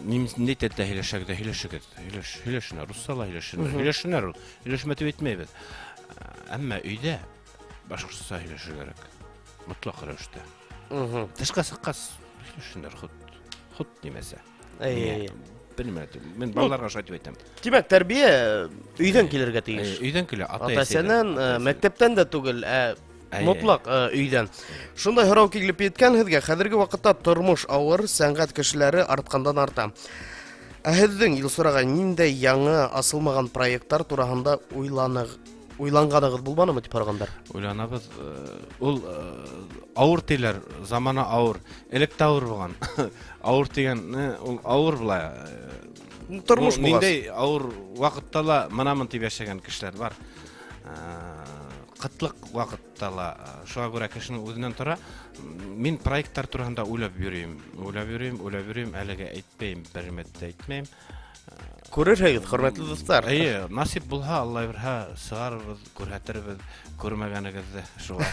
D: ни телдә һөйләшәгеҙ ҙә һөйләшегеҙ. Һөйләш, һөйләшенәр, русса ла һөйләшенәр. Һөйләшенәр ул. Һөйләшмә тип әйтмәйбеҙ. Әммә өйҙә башҡортса һөйләшергә кәрәк. Мотлаҡ рәүештә. Тышҡа сыҡҡас һөйләшенәр хут нимәсә.
C: Әйе.
D: Белмәдем. Мин балаларға шулай тип әйтәм.
C: Тимәк, тәрбиә өйҙән килергә тейеш.
D: Өйҙән килә,
C: ата-әсәнән, мәктәптән дә түгел, ә мотлаҡ өйҙән. Шундай һорау килеп еткән һеҙгә. Хәҙерге ваҡытта тормош ауыр, сәнғәт кешеләре артҡандан арта. Ә һеҙҙең, Илсур ағай, ниндәй яңы асылмаған проекттар тураһында уйланғанығыҙ булманымы тип һорағандар?
D: Уйланабыҙ. Ул ауыр тиләр, замана ауыр. Элек тә ауыр булған. Ауыр тигән, ул ауыр була.
C: Тормош
D: Ул
C: булғас.
D: Ниндәй ауыр ваҡытта ла мынамын тип йәшәгән кешеләр бар. Ҡытлыҡ ваҡытта ла, шуға күрә кешенең үҙенән тора. Мин проекттар тураһында уйлап йөрөйөм. Уйлап йөрөйөм, уйлап йөрөйөм, әлегә әйтмәйем, бер мәттә әйтмәйем.
C: Күрерһегеҙ, хөрмәтле дуҫтар.
D: Эйе, насип булһа, Алла бирһә, сығарырбыҙ, күрһәтербеҙ, күрмәгәнегеҙҙе шуға.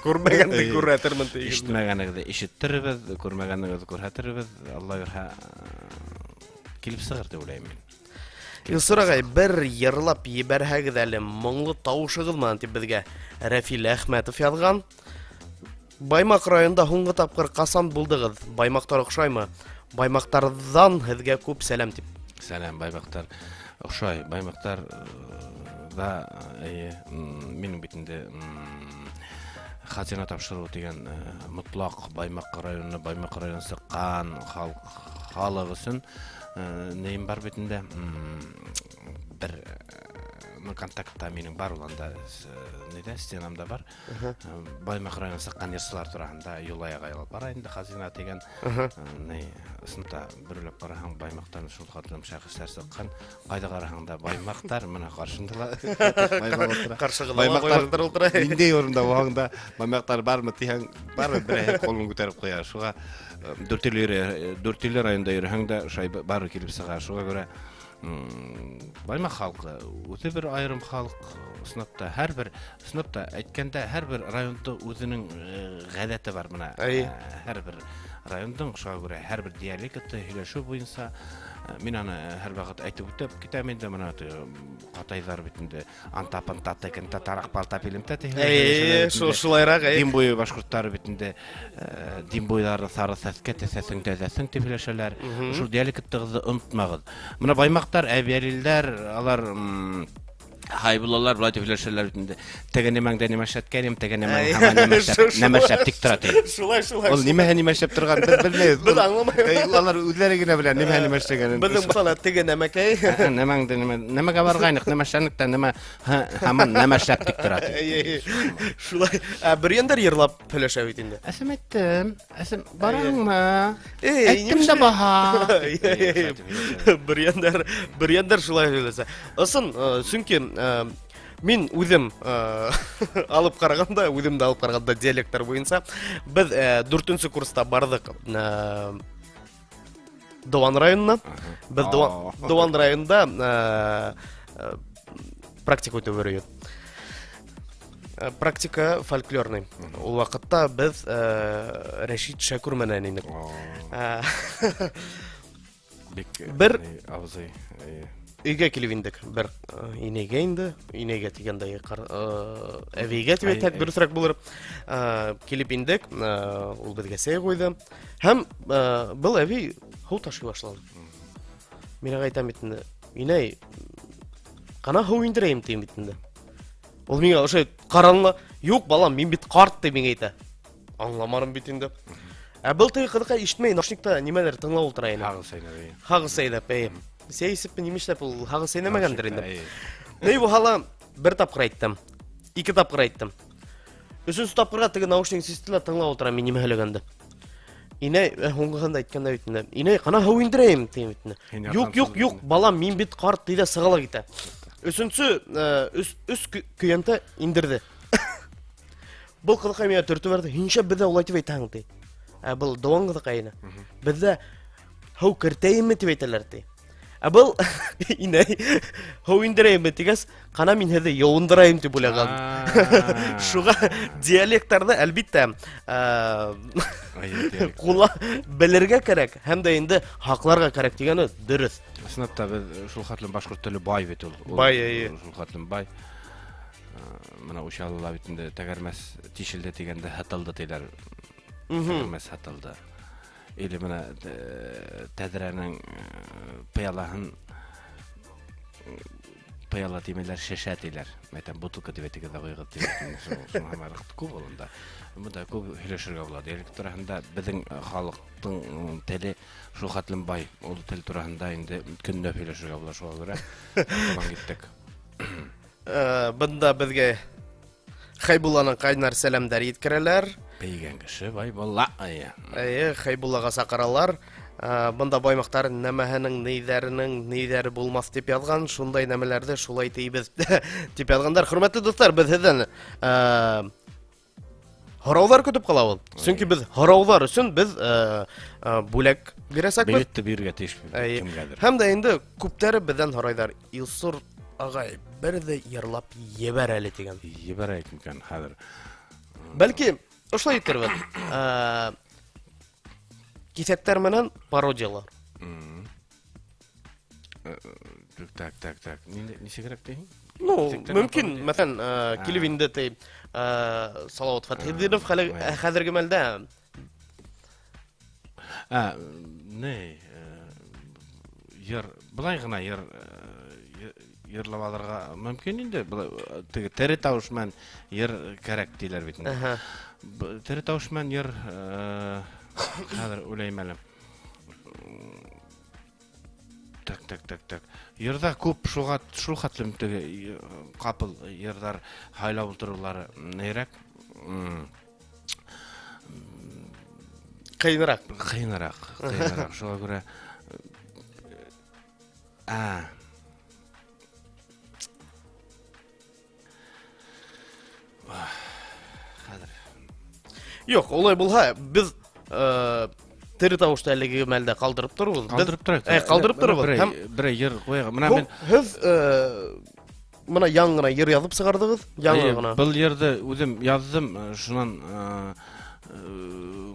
C: Күрмәгәнде
D: Эйе.
C: күрһәтермен тигән.
D: Ишетмәгәнегеҙҙе ишеттербеҙ, күрмәгәнегеҙҙе күрһәтербеҙ, Алла бирһә, килеп сығыр тип уйлайым мин.
C: Илсур ағай, бер йырлап ебәрһәгеҙ әле, моңло тауышығыҙ менән тип беҙгә Рәфил Әхмәтов яҙған. Баймаҡ районында һуңғы тапҡыр ҡасан булдығыҙ? Баймаҡтар оҡшаймы? Баймаҡтарҙан һеҙгә күп сәләм тип.
D: Сәләм, баймаҡтар оҡшай. Баймаҡтар да, эйе, минең бит инде, хазина тапшырыу тигән, мотлаҡ Баймаҡ районы, Баймаҡ районы сыҡҡан халыҡ өсөн, нейем бар бит инде, бер, контактта минең бар ул анда, нейҙә, стенамда бар. Баймаҡ районы сыҡҡан йырсылар тураһында Юлай ағай алып бара инде хазина тигән. Ней, ысынта бер уйлап ҡараһаң, Баймаҡтан шул хәтлем шәхестәр сыҡҡан. Ҡайҙа ҡараһаң да Баймаҡтар, мына ҡаршында ла Баймаҡ ултыра.
C: Ҡаршығыҙ ла
D: Баймаҡтар
C: Баймаҡтар ултыра.
D: Ниндәй урында булһаң да Баймаҡтар бармы тиһәң, бармы, берәйһе ҡулын күтәреп ҡуя. Шуға Дүртөйлө районында йөрөһәң дә шулай барыбер килеп сыға. Шуға күрә, Баймаҡ халҡы үҙе бер айырым халыҡ, ысынлап та һәр бер, ысынлап та әйткәндә һәр бер районда үҙенең ғәҙәте бар мына. Һәр бер райондың, шуға күрә һәр бер диалекты һөйләшеү буйынса, мин аны һәр ваҡыт әйтеп үтеп китәм инде, мына ҡатайҙар бит инде антап-антап тиген татараҡ балта пилемтә тиһәләр, һөйләшәләр бит инде.
C: Шулайыраҡ, әй.
D: Дим буйы башҡорттары бит инде, дим буйҙары сары сәскә тәсәсең тәҙәсең тип һөйләшәләр. Шул диалектығыҙҙы онотмағыҙ. Мына баймаҡтар, әбйәлилдәр, алар, Хайбуллалар былай тип һөйләшәләр бит инде. Теге нимәңдә нимә эшләткәнем, теге нимәң
C: Әй.
D: һаман нимә эшләп, нимә эшләп тик тора ти.
C: Шулай, шулай,
D: Ул
C: шулай.
D: нимәһе нимә эшләп торған беҙ белмәйбеҙ.
C: Беҙ аңламайбыҙ.
D: Эй, алар үҙҙәре генә белә нимәһе нимә эшләгәнен.
C: Беҙҙең бала теге нәмәкәй.
D: Ә, нәмәңде нимә, нәмәгә барғайныҡ, нимә эшләнек тә, нимә, һә, һаман нәмә эшләп тик тора ти.
C: Эй, эй, эй. Шулай. Ә, бөрйәндәр йырлап һөйләшә бит инде.
D: Әсем әйттем, әсем бараңмы?
C: Эй,
D: Әйттем дә баһа.
C: Эй, эй, эй. Бөрйәндәр, бөрйәндәр шулай һөйләшә. Ысын, сөнки, мин үҙем, алып ҡарағанда, үҙем дә алып ҡарағанда диалекттар буйынса, беҙ, дүртенсе курста барҙыҡ, Дыуан районына. Беҙ Дыуан районында, практика үтеп йөрөйбөҙ. Практика фольклорный. Ул ваҡытта беҙ, Рәшит Шәкүр менән инек.
D: Бик,
C: Бер
D: ни, абзый, әйе.
C: Өйгә килеп индек. Бер, инәйгә инде, инәйгә тигәндә әбейгә тип
D: Әй,
C: әйтһәк,
D: әй.
C: дөрөҫөрәк булыр. Килеп индек, ул беҙгә сәй ҡуйҙы. Һәм, был әбей һыу ташый башланы. Мин аңа әйтәм бит инде, инәй, ҡана һыу индерәйем тием бит инде. Ул миңә ошо ҡараны ла, юҡ, балам, мин бит ҡарт тип миңә әйтә. Аңламаным бит инде. Ә был теге ҡыҙыҡай ишетмәй, наушникта нимәлер тыңлап ултыра ине.
D: Һағыҙ сәйнәп, әйе.
C: Һағыҙ сәйнәп, әйе. Сәй эсепме, нимә эшләп ул һағыҙ сәйнәмәгәндер инде.
D: Әйе.
C: Ни булһа ла, бер тапҡыр әйттем, ике тапҡыр әйттем. Өсөнсө тапҡырға теге наушник систе лә тыңлап ултыра мин нимә һөйләгәнде. Инәй, һуңғыһында әйткәндә бит инде. Инәй, ҡана һыу индерәйем тием бит инде.
D: Һин
C: Юҡ,
D: ярҙам
C: юҡ, юҡ,
D: сызып
C: балам, мин бит ҡарт ти ҙә сыға ла китә. Өсөнсө, өс көйәнтә индерҙе. Был ҡыҙыҡай миңә төртөп бәрҙе. Һин нишләп беҙҙә улай тип әйтәһең ти. Ә был Дыуан ҡыҙыҡай ине. Беҙҙә һыу кертәйемме тип әйтәләр ти. Ә Ә был инәй һыу индерәйемме тигәс, ҡана мин һеҙҙе йыуындырайым тип уйлаған. Шуға диалекттарҙы әлбиттә ҡула белергә кәрәк һәм дә инде һаҡларға кәрәк тигәне дөрөҫ.
D: Ысынлап та беҙ шул хәтлем башҡорт теле бай бит ул.
C: Бай, эйе.
D: Шул хәтлем бай. Мына Учалыла бит инде тәгәрмәс тишелде тигәндә һатылды тиләр. Тәгәрмәс һатылды. Или мына тәҙрәнең пыялаһын пыяла тимәйләр, шешә тиләр. Әйтәм, бутылка тип әйтегеҙ ҙә ҡуйығыҙ тип. Шуңа күп ул унда. Бында күп һөйләшергә була. Диалект тураһында беҙҙең халыҡтың теле шул хәтлем бай. Ул тел тураһында инде көнләп һөйләшергә була, шуға күрә табан киттек.
C: Бында беҙгә Хәйбулланың ҡайнар сәләмдәр еткерәләр.
D: Бейгән кеше бай була.
C: Эйе, Хәйбуллаға саҡыралар. Бында баймаҡтар нәмәһенең, нейҙәренең, нейҙәре булмаҫ тип яҙған, шундай нәмәләрҙе шулай тейбеҙ тип яҙғандар. Хөрмәтле дуҫтар, беҙ һеҙҙән һорауҙар көтөп ҡалабыҙ. Сөнки беҙ һорауҙар өсөн беҙ бүләк бирәсәкбеҙ.
D: Билетты бирергә тейеш кемгәлер.
C: Һәм дә инде күптәре беҙҙән һорайҙар. Илсур ағай, бер ҙә йырлап ебәр әле тигән.
D: Ебәрәйек микән хәҙер?
C: Бәлки, ошолай итербеҙ. Киҫәктәр менән пародиялар.
D: Так, так, так. Нисегерәк тиһең?
C: Ну, мөмкин, мәҫәлән, килеп инде ти Салауат Фәтхетдинов хәҙерге мәлдә.
D: Не, йыр, былай ғына йыр йырлап алырға мөмкин инде. Теге тере тауыш менән йыр кәрәк тиләр бит инде. Тере тауыш менән йыр хәҙер уйлайым әле. Так, так, так, так. Йырҙа күп шуға шул хәтлем теге ҡапыл йырҙар һайлап ултырыулары нейрәк.
C: Ҡыйыныраҡ.
D: Ҡыйыныраҡ, ҡыйыныраҡ. Шуға күрә хәҙер.
C: Юҡ, улай булһа, беҙ тере тауышты әлеге мәлдә ҡалдырып торорбоҙ.
D: Ҡалдырып тороҡ.
C: Ҡалдырып торорбоҙ. Һәм
D: берәй йыр ҡуйыҡ. Мына мин
C: һеҙ мына яңы ғына йыр яҙып сығарҙығыҙ, яңы ғына.
D: Был йырҙы үҙем яҙҙым, шунан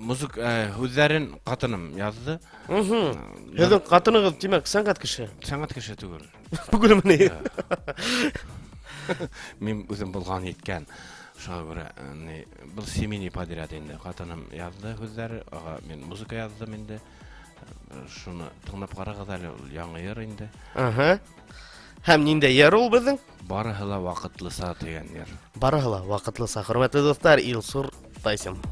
D: музык һүҙҙәрен ҡатыным яҙҙы.
C: Һеҙҙең ҡатынығыҙ, тимәк, сәнғәт кеше?
D: Сәнғәт кеше түгел.
C: Түгелме ни?
D: Мин үҙем булған иткән. Шуға күрә, был семейный подряд инде. Ҡатыным яҙҙы һүҙҙәре, ага, мин музыка яҙҙым инде. Шуны тыңлап ҡарағыҙ әле, ул яңы йыр инде.
C: Һәм ниндәй йыр ул беҙҙең?
D: Барыһы ла ваҡытлыса тигән йыр.
C: Барыһы ла ваҡытлыса. Хөрмәтле дуҫтар, Илсур Тайсин.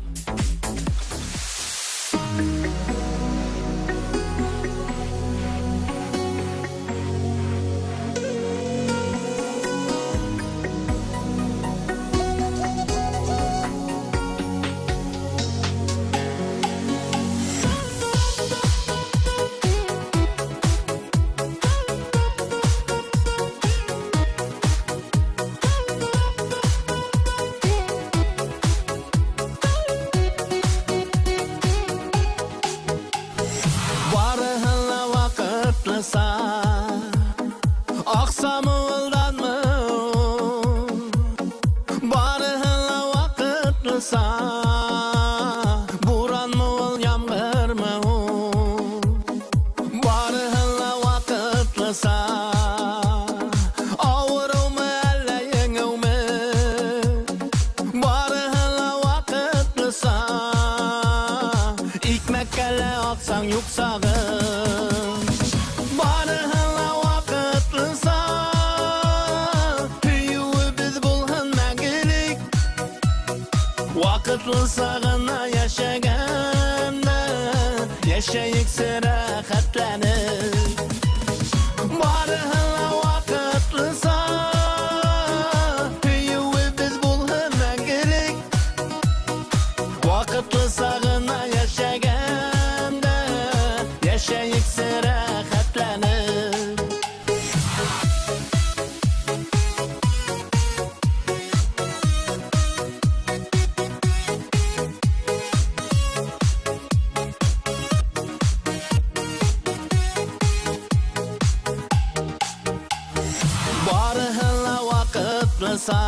E: ваҡытлыса.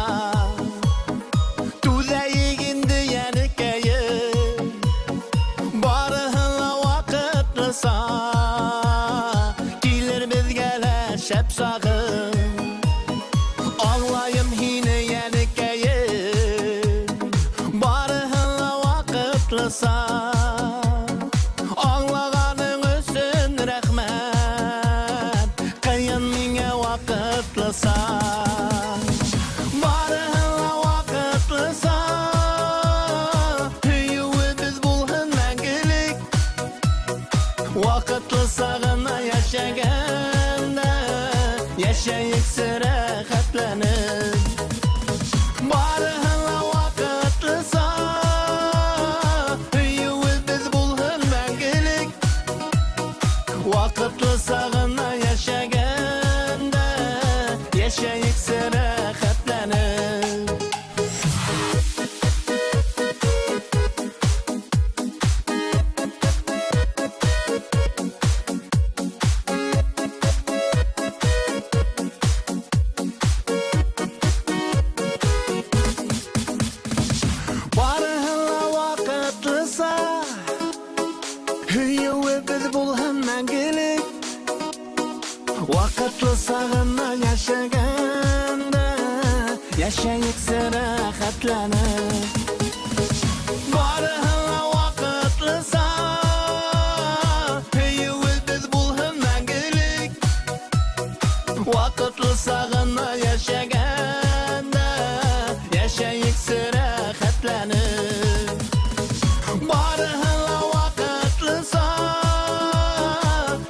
E: Түҙәйек инде, йәнекәйем, барыһы ла ваҡытлыса. Килер беҙгә лә шәп сағы. Аңлайым һине, йәнекәйем, барыһы ла ваҡытлыса. Аңлағаның өсөн рәхмәт, ҡыйын миңә ваҡытлыса. Барыһы ла ваҡытлыса. Һөйөүебеҙ булһын мәңгелек. Ваҡытлыса ғына йәшәгәндә, йәшәйексе рәхәтләнеп. Барыһы ла ваҡытлыса. Һөйөүебеҙ булһын мәңгелек. Ваҡытлыса ғына йәшәгәндә, йәшәйексе рәхәтләнеп. Барыһы ла ваҡытлыса. Һөйөүебеҙ булһын мәңгелек. Ваҡытлыса ғына йәшәгәндә, йәшәйексе рәхәтләнеп. Барыһы ла ваҡытлыса. Һөйөүебеҙ булһын мәңгелек. Ваҡытлыса ғына йәшәгәндә, йәшәйексе рәхәтләнеп. Барыһы ла ваҡытлыса.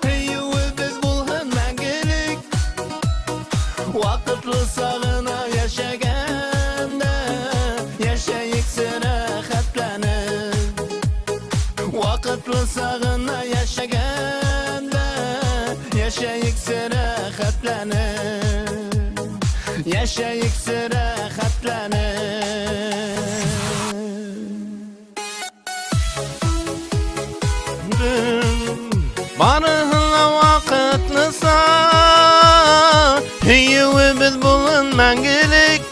E: Һөйөүебеҙ булһын мәңгелек. Ваҡытлыса ғына йәшәгәндә, йәшәйексе рәхәтләнеп. Ваҡытлыса ғына йәшәгәндә, йәшәйексе рәхәтләнеп. Йәшәйексе рәхәтләнеп.
D: Барыһы ла ваҡытлыса. Һөйөүебеҙ булһын мәңгелек.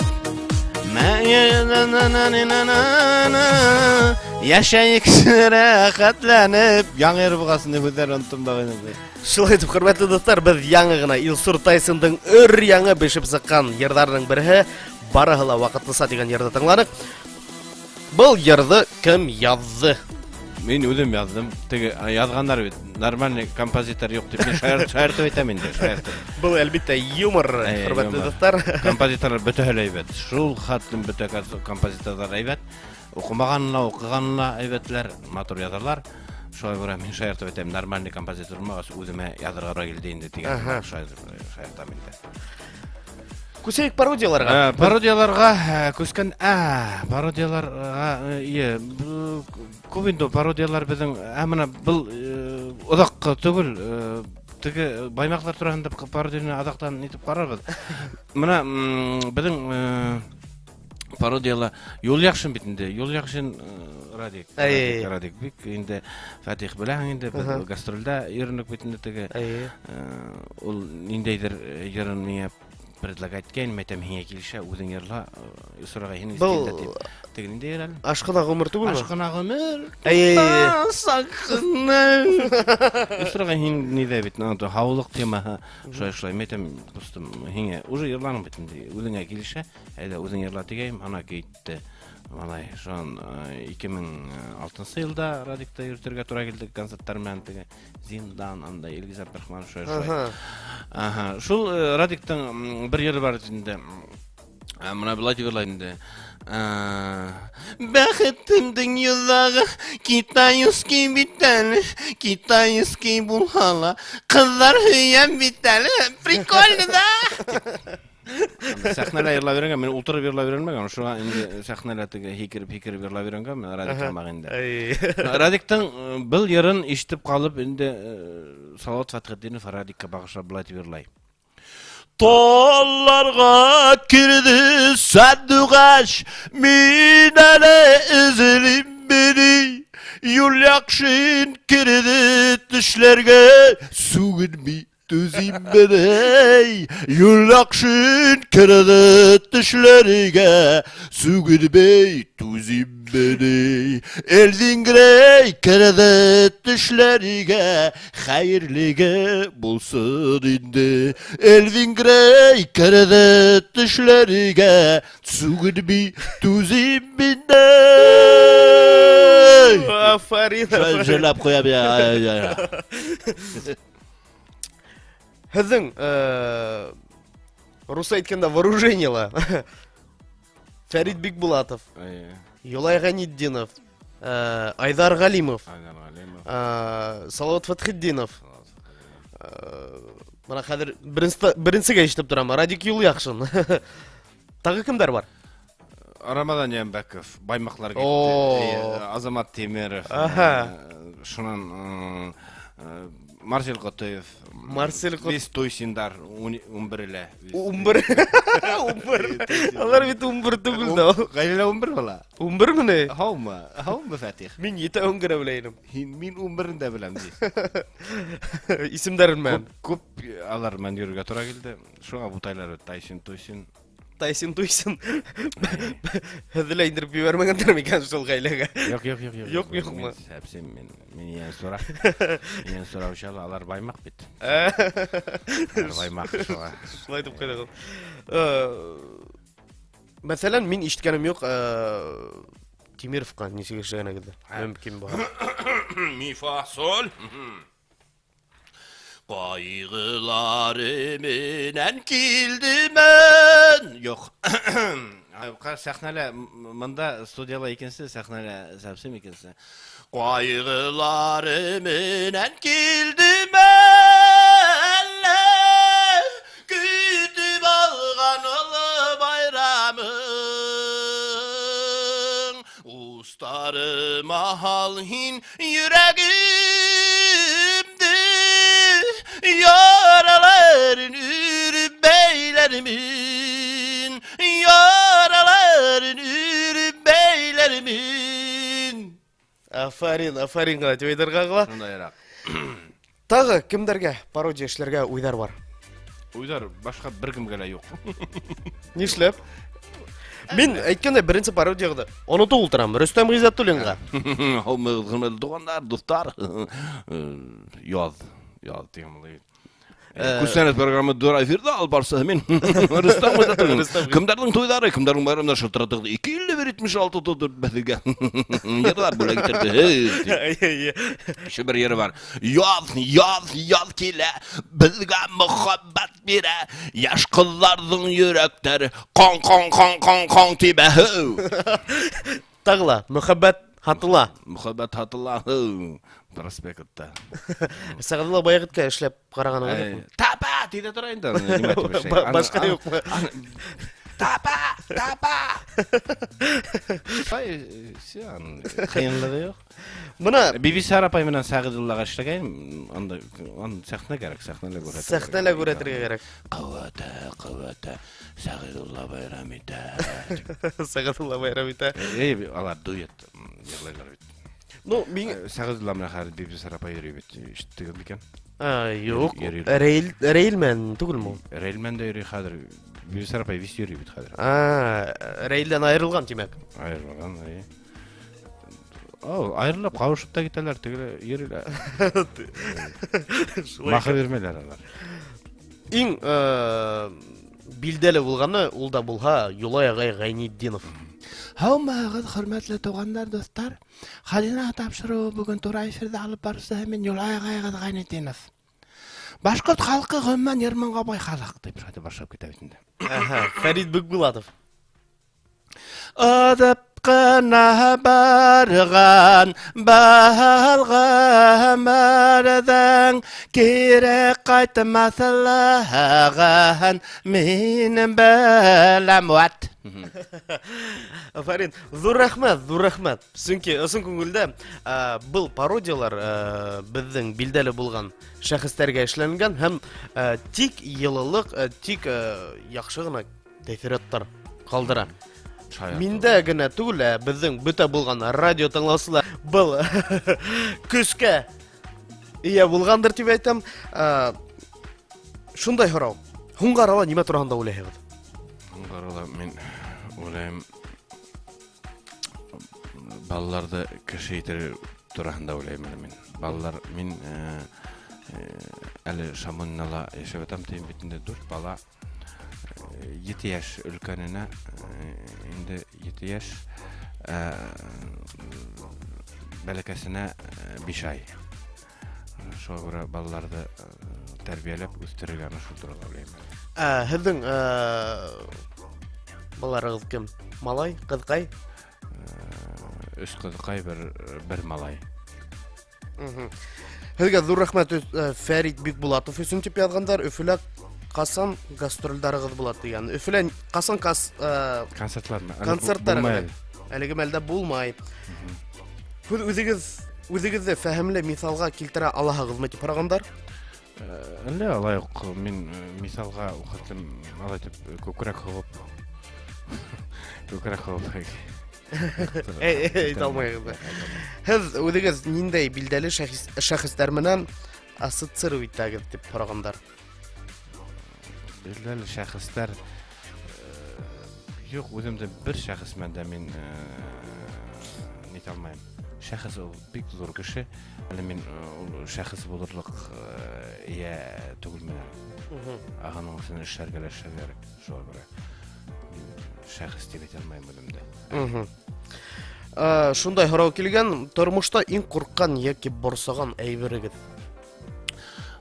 D: Йәшәйексе рәхәтләнеп. Яңы йыр булғасын тип һүҙҙәр оноттом да инде.
C: Шулай итеп, хөрмәтле дуҫтар, беҙ яңы ғына Илсур Тайсондың өр яңы бешеп сыҡҡан йырҙарының береһе Барыһы ла ваҡытлыса тигән йырҙы тыңланыҡ. Был йырҙы кем яҙҙы?
D: Мин үҙем яҙҙым. Теге яҙғандар бит, нормальный композитор юҡ тип мин шаяртып әйтәм инде, шаяртып.
C: Был әлбиттә юмор,
D: Әйе,
C: хөрмәтле
D: юмор.
C: дуҫтар.
D: Композиторлар бөтәһе лә әйбәт. Шул хәтлем бөтә композиторлар әйбәт. Уҡымағанына, уҡығанына әйбәтләр, матур яҙалар. Шулай күрә мин шаяртып әйтәм, нормальный композитор булмағас, үҙемә яҙырға тура килде инде тигән шаяртам инде.
C: Күсәйек пародияларға.
D: Пародияларға күскән, пародияларға ие, күп инде пародиялар беҙҙең, мына был оҙаҡ түгел, теге баймаҡлар тураһында пародияны аҙаҡтан нитеп ҡарарбыҙ. Мына беҙҙең пародияла Юл Яҡшин бит инде, Юл Яҡшин Радик,
C: Әй.
D: Радик, Радик бик инде Фатих беләһең инде, беҙ гастролдә йөрөнөк бит инде теге, ул ниндәйҙер йырын миңә предлагать иткән, мин әйтәм, һиңә килешә, үҙең йырла, Илсур ағай, һин
C: Был
D: иҫкә тип. Теге ниндәй йыр әле?
C: Ашҡына ғүмер түгелме?
D: Ашҡына ғүмер.
C: Әй, әй, әй.
D: Саҡына. Илсур ағай, һин ниҙә бит, һаулыҡ темаһы, шулай, шулай, мин әйтәм, ҡустым, һиңә уже йырланың бит инде, үҙеңә килешә, әйҙә үҙең йырла тигәйем, ана китте. Малай, шунан ике мең алтынсы йылда Радикта йөрөтөргә тура килде концерттар менән теге Зиндан, анда Илгиз Абдрахманов, шулай, шулай. Аха, шул Радиктың бер йыры бар инде. Мына былай тип йырлай инде. Бәхетемдең йоҙағы китайский бит әле, китайский булһа ла, ҡыҙҙар һөйәм бит әле. Прикольно, да? Сәхнәлә йырлап йөрөнгән, мин ултырып йырлап йөрөнмәгән, шуға инде сәхнәлә теге һикереп-һикереп йырлап йөрөнгән, мин Радик һымаҡ инде. Радиктың был йырын ишетеп ҡалып, инде Салауат Фәтхетдинов Радикка бағышлап былай тип йырлай. Талларға керҙе сәндуғаш, мин әле эҙлим бене. Юл яҡшын керҙе төшләргә, сүгенмей
E: Түзиммени, Юллакшин керде төшләргә, Сүгенмей түзиммени, Элвин Грей керде төшләргә, Хәерлегә булсын инде. Элвин Грей керде төшләргә, Сүгенми түзим инде.
C: Афарин.
E: Җырлап куям я.
C: Һеҙҙең рус әйткәндә вооружениела. Фәрит Бикбулатов, Юлай Ғәнетдинов, Айҙар Ғәлимов,
D: Айҙар Ғәлимов,
C: Салават Фәтхетдинов. Бына хәҙер беренсегә ишетеп торам. Радик Юлъяҡшин. Тағы кемдәр бар?
D: Рамадан Йәнбәков, Баймаҡлар китте. Азамат Тимеров. Шунан Марсель Ҡотоев.
C: Марсель Ҡот-
D: Весь Тойсиндар, 11-лә.
C: 11. 11. Алар бит 11 түгел дә.
D: Ғаиләлә 11 бала.
C: 11 ми?
D: Һаумы? Һаумы, Фатих?
C: Мин етәүен генә белә инем.
D: Һин мин 11-ен дә беләм ди.
C: Исемдәрен менән.
D: Күп, күп алар менән йөрергә тура килде. Шуңа бутайлар бит, Тайсин, Туйсин.
C: Тайсин Туйсин. Һеҙҙе лә индереп ебәрмәгәндәр микән шул ғаиләгә?
D: Юҡ, юҡ, юҡ, юҡ.
C: Юҡ, юҡмы?
D: Мин сәпсем, мин, мин йән сора. Йән сораучы алар баймаҡ бит. Алар баймаҡ шуға.
C: Шулай итеп ҡуйҙыҡ. Мәҫәлән, мин ишеткәнем юҡ, Тимировҡа нисек эшләгәнегеҙҙе. Мөмкин бар.
D: Ми фа соль. Ҡайғылары менән килдемен. Юҡ. Сәхнәлә, мында студияла икенсе, сәхнәлә сәпсем икенсе. Ҡайғылары менән килдемен. Көтөп алған оло байрамың. Устарыма һал һин йөрәгемде, Яраларын үреп бәйләрмен, Яраларын үреп бәйләрмен.
C: Афарин, афарин ғына тип әйтергә ҡала.
D: Шундайыраҡ.
C: Тағы кемдәргә пародия эшләргә уйҙар бар?
D: Уйҙар башҡа бер кемгә лә юҡ.
C: Нишләп? Мин әйткәндәй беренсе пародияғыҙҙы онотоп ултырам. Рөстәм Ғиззәтуллинға.
D: Һаумыһығыҙ, хөрмәтле туғандар, дуҫтар. Яҙ, яҙ тигән булай. Күстәнәс программы Дора эфирҙа алып барса мин Рөстәм Ғиззәтуллин. Кемдәрҙең туйҙары, кемдәрҙең байрамдары шылтыратығыҙ. Ике илле бер етмеш алты тотоп беҙгә. Йырлар бүләк иттерҙе. Еще бер йыры бар. Яҙ, яҙ, яҙ килә, беҙгә мөхәббәт бирә. Йәш ҡыҙҙарҙың йөрәктәре ҡаң, ҡаң, ҡаң, ҡаң, ҡаң тибә.
C: Тағы ла, мөхәббәт һатыла.
D: Мөхәббәт һатыла. Проспектта.
C: Сәғәҙулла Баяғиткә эшләп ҡарағаның юҡмы?
D: Тапа, тиҙә тора инде аны, нимә тип эшләй?
C: Башҡа юҡмы?
D: Тапа, тапа. Ай, все, ҡыйынлығы юҡ.
C: Бына
D: Бибисара апай менән Сәғиҙуллаға эшләгәйнем, анда, анда сәхнә кәрәк, сәхнәлә күрһәтергә.
C: Сәхнәлә күрһәтергә кәрәк.
D: Ҡыуата, ҡыуата, Сәғиҙулла байрам итә.
C: Сәғиҙулла байрам итә.
D: Эй, алар дуэт йырлайлар бит.
C: Ну, мин
D: Сәғиҙулла менән хәҙер Бибисара апай йөрөй бит, ишеттегеҙ микән?
C: Юҡ.
D: Йөрөй.
C: Рәйл менән түгелме ул?
D: Рәйл менән дә йөрөй хәҙер. Бибисара апай вис йөрөй бит хәҙер.
C: Рәйлдән айырылған, тимәк.
D: Айырылған, эйе. Ау, айырылып, ҡауышып та китәләр, тегеләр йөрөйләр.
C: Шулай
D: Махы бирмәйләр алар.
C: Иң билдәле булғаны ул да булһа Юлай ағай Ғәйнетдинов.
D: Һаумыһығыҙ, хөрмәтле туғандар, дуҫтар. Хәлинә тапшырыуы бөгөн тура эфирҙа алып барыусы мин Юлай ағай Ғәйнетдинов. Башҡорт халҡы ғөмүмән йыр-моңға бай халыҡ тип шулай башлап китә бит инде.
C: Фәрит Бикбулатов.
D: Аҙып ҡына барған балғамарҙың кире ҡайтмаҫлығын мин беләм. Вәт.
C: Афарин, ҙур рәхмәт, ҙур рәхмәт. Сөнки ысын күңелдә, был пародиялар, беҙҙең билдәле булған шәхестәргә эшләнгән һәм, тик йылылыҡ, тик, яҡшы ғына тәьҫораттар ҡалдыра.
D: Шаяртыу.
C: Миндә генә түгел, ә беҙҙең бөтә булған радио тыңлаусылар был көскә эйә булғандыр тип әйтәм. Шундай һорау. Һуңғы арала нимә тураһында уйлайһығыҙ?
D: Һуңғы арала мин уйлайым балаларҙы кеше итер тураһында уйлайым әле мин. Балалар мин э, э, әле Шамоннала йәшәп ятам тием бит инде дүрт бала. Ете йәш өлкәненә инде ете йәш бәләкәсенә биш ай. Шуға күрә балаларҙы тәрбиәләп үҫтерергә ана шул турала уйлайым.
C: Ә, һеҙҙең балаларығыҙ кем? Малай, ҡыҙҡай?
D: Өс ҡыҙҡай, бер, бер малай.
C: Һеҙгә ҙур рәхмәт Фәрит Бикбулатов өсөн тип яҙғандар. Өфөлә ҡасан гастролдарығыҙ була тигән. Өфөлә ҡасан кас,
D: концертлар
C: концерттар әлеге мәлдә булмай. Һеҙ үҙегеҙ үҙегеҙҙе фәһемле миҫалға килтерә алаһығыҙмы тип һорағандар?
D: Әллә алай уҡ мин миҫалға хәтлем алай итеп күкрәк һуғып күкрәк һуғып
C: әйтә алмайһығыҙ. Һеҙ үҙегеҙ ниндәй билдәле шәхестәр менән ассоциировать итәгеҙ тип һорағандар?
D: Билдәле шәхестәр юҡ, үҙемде бер шәхес менән дә мин нитә алмайым. Шәхес ул бик ҙур кеше. Әле мин ул шәхес булырлыҡ эйә түгелмен әле. Ә уның өсөн эшләргә лә эшләргә кәрәк. Шуға күрә мин шәхес тип әйтә алмайым үҙемде.
C: Шундай һорау килгән: тормошта иң ҡурҡҡан йәки борсоған әйберегеҙ?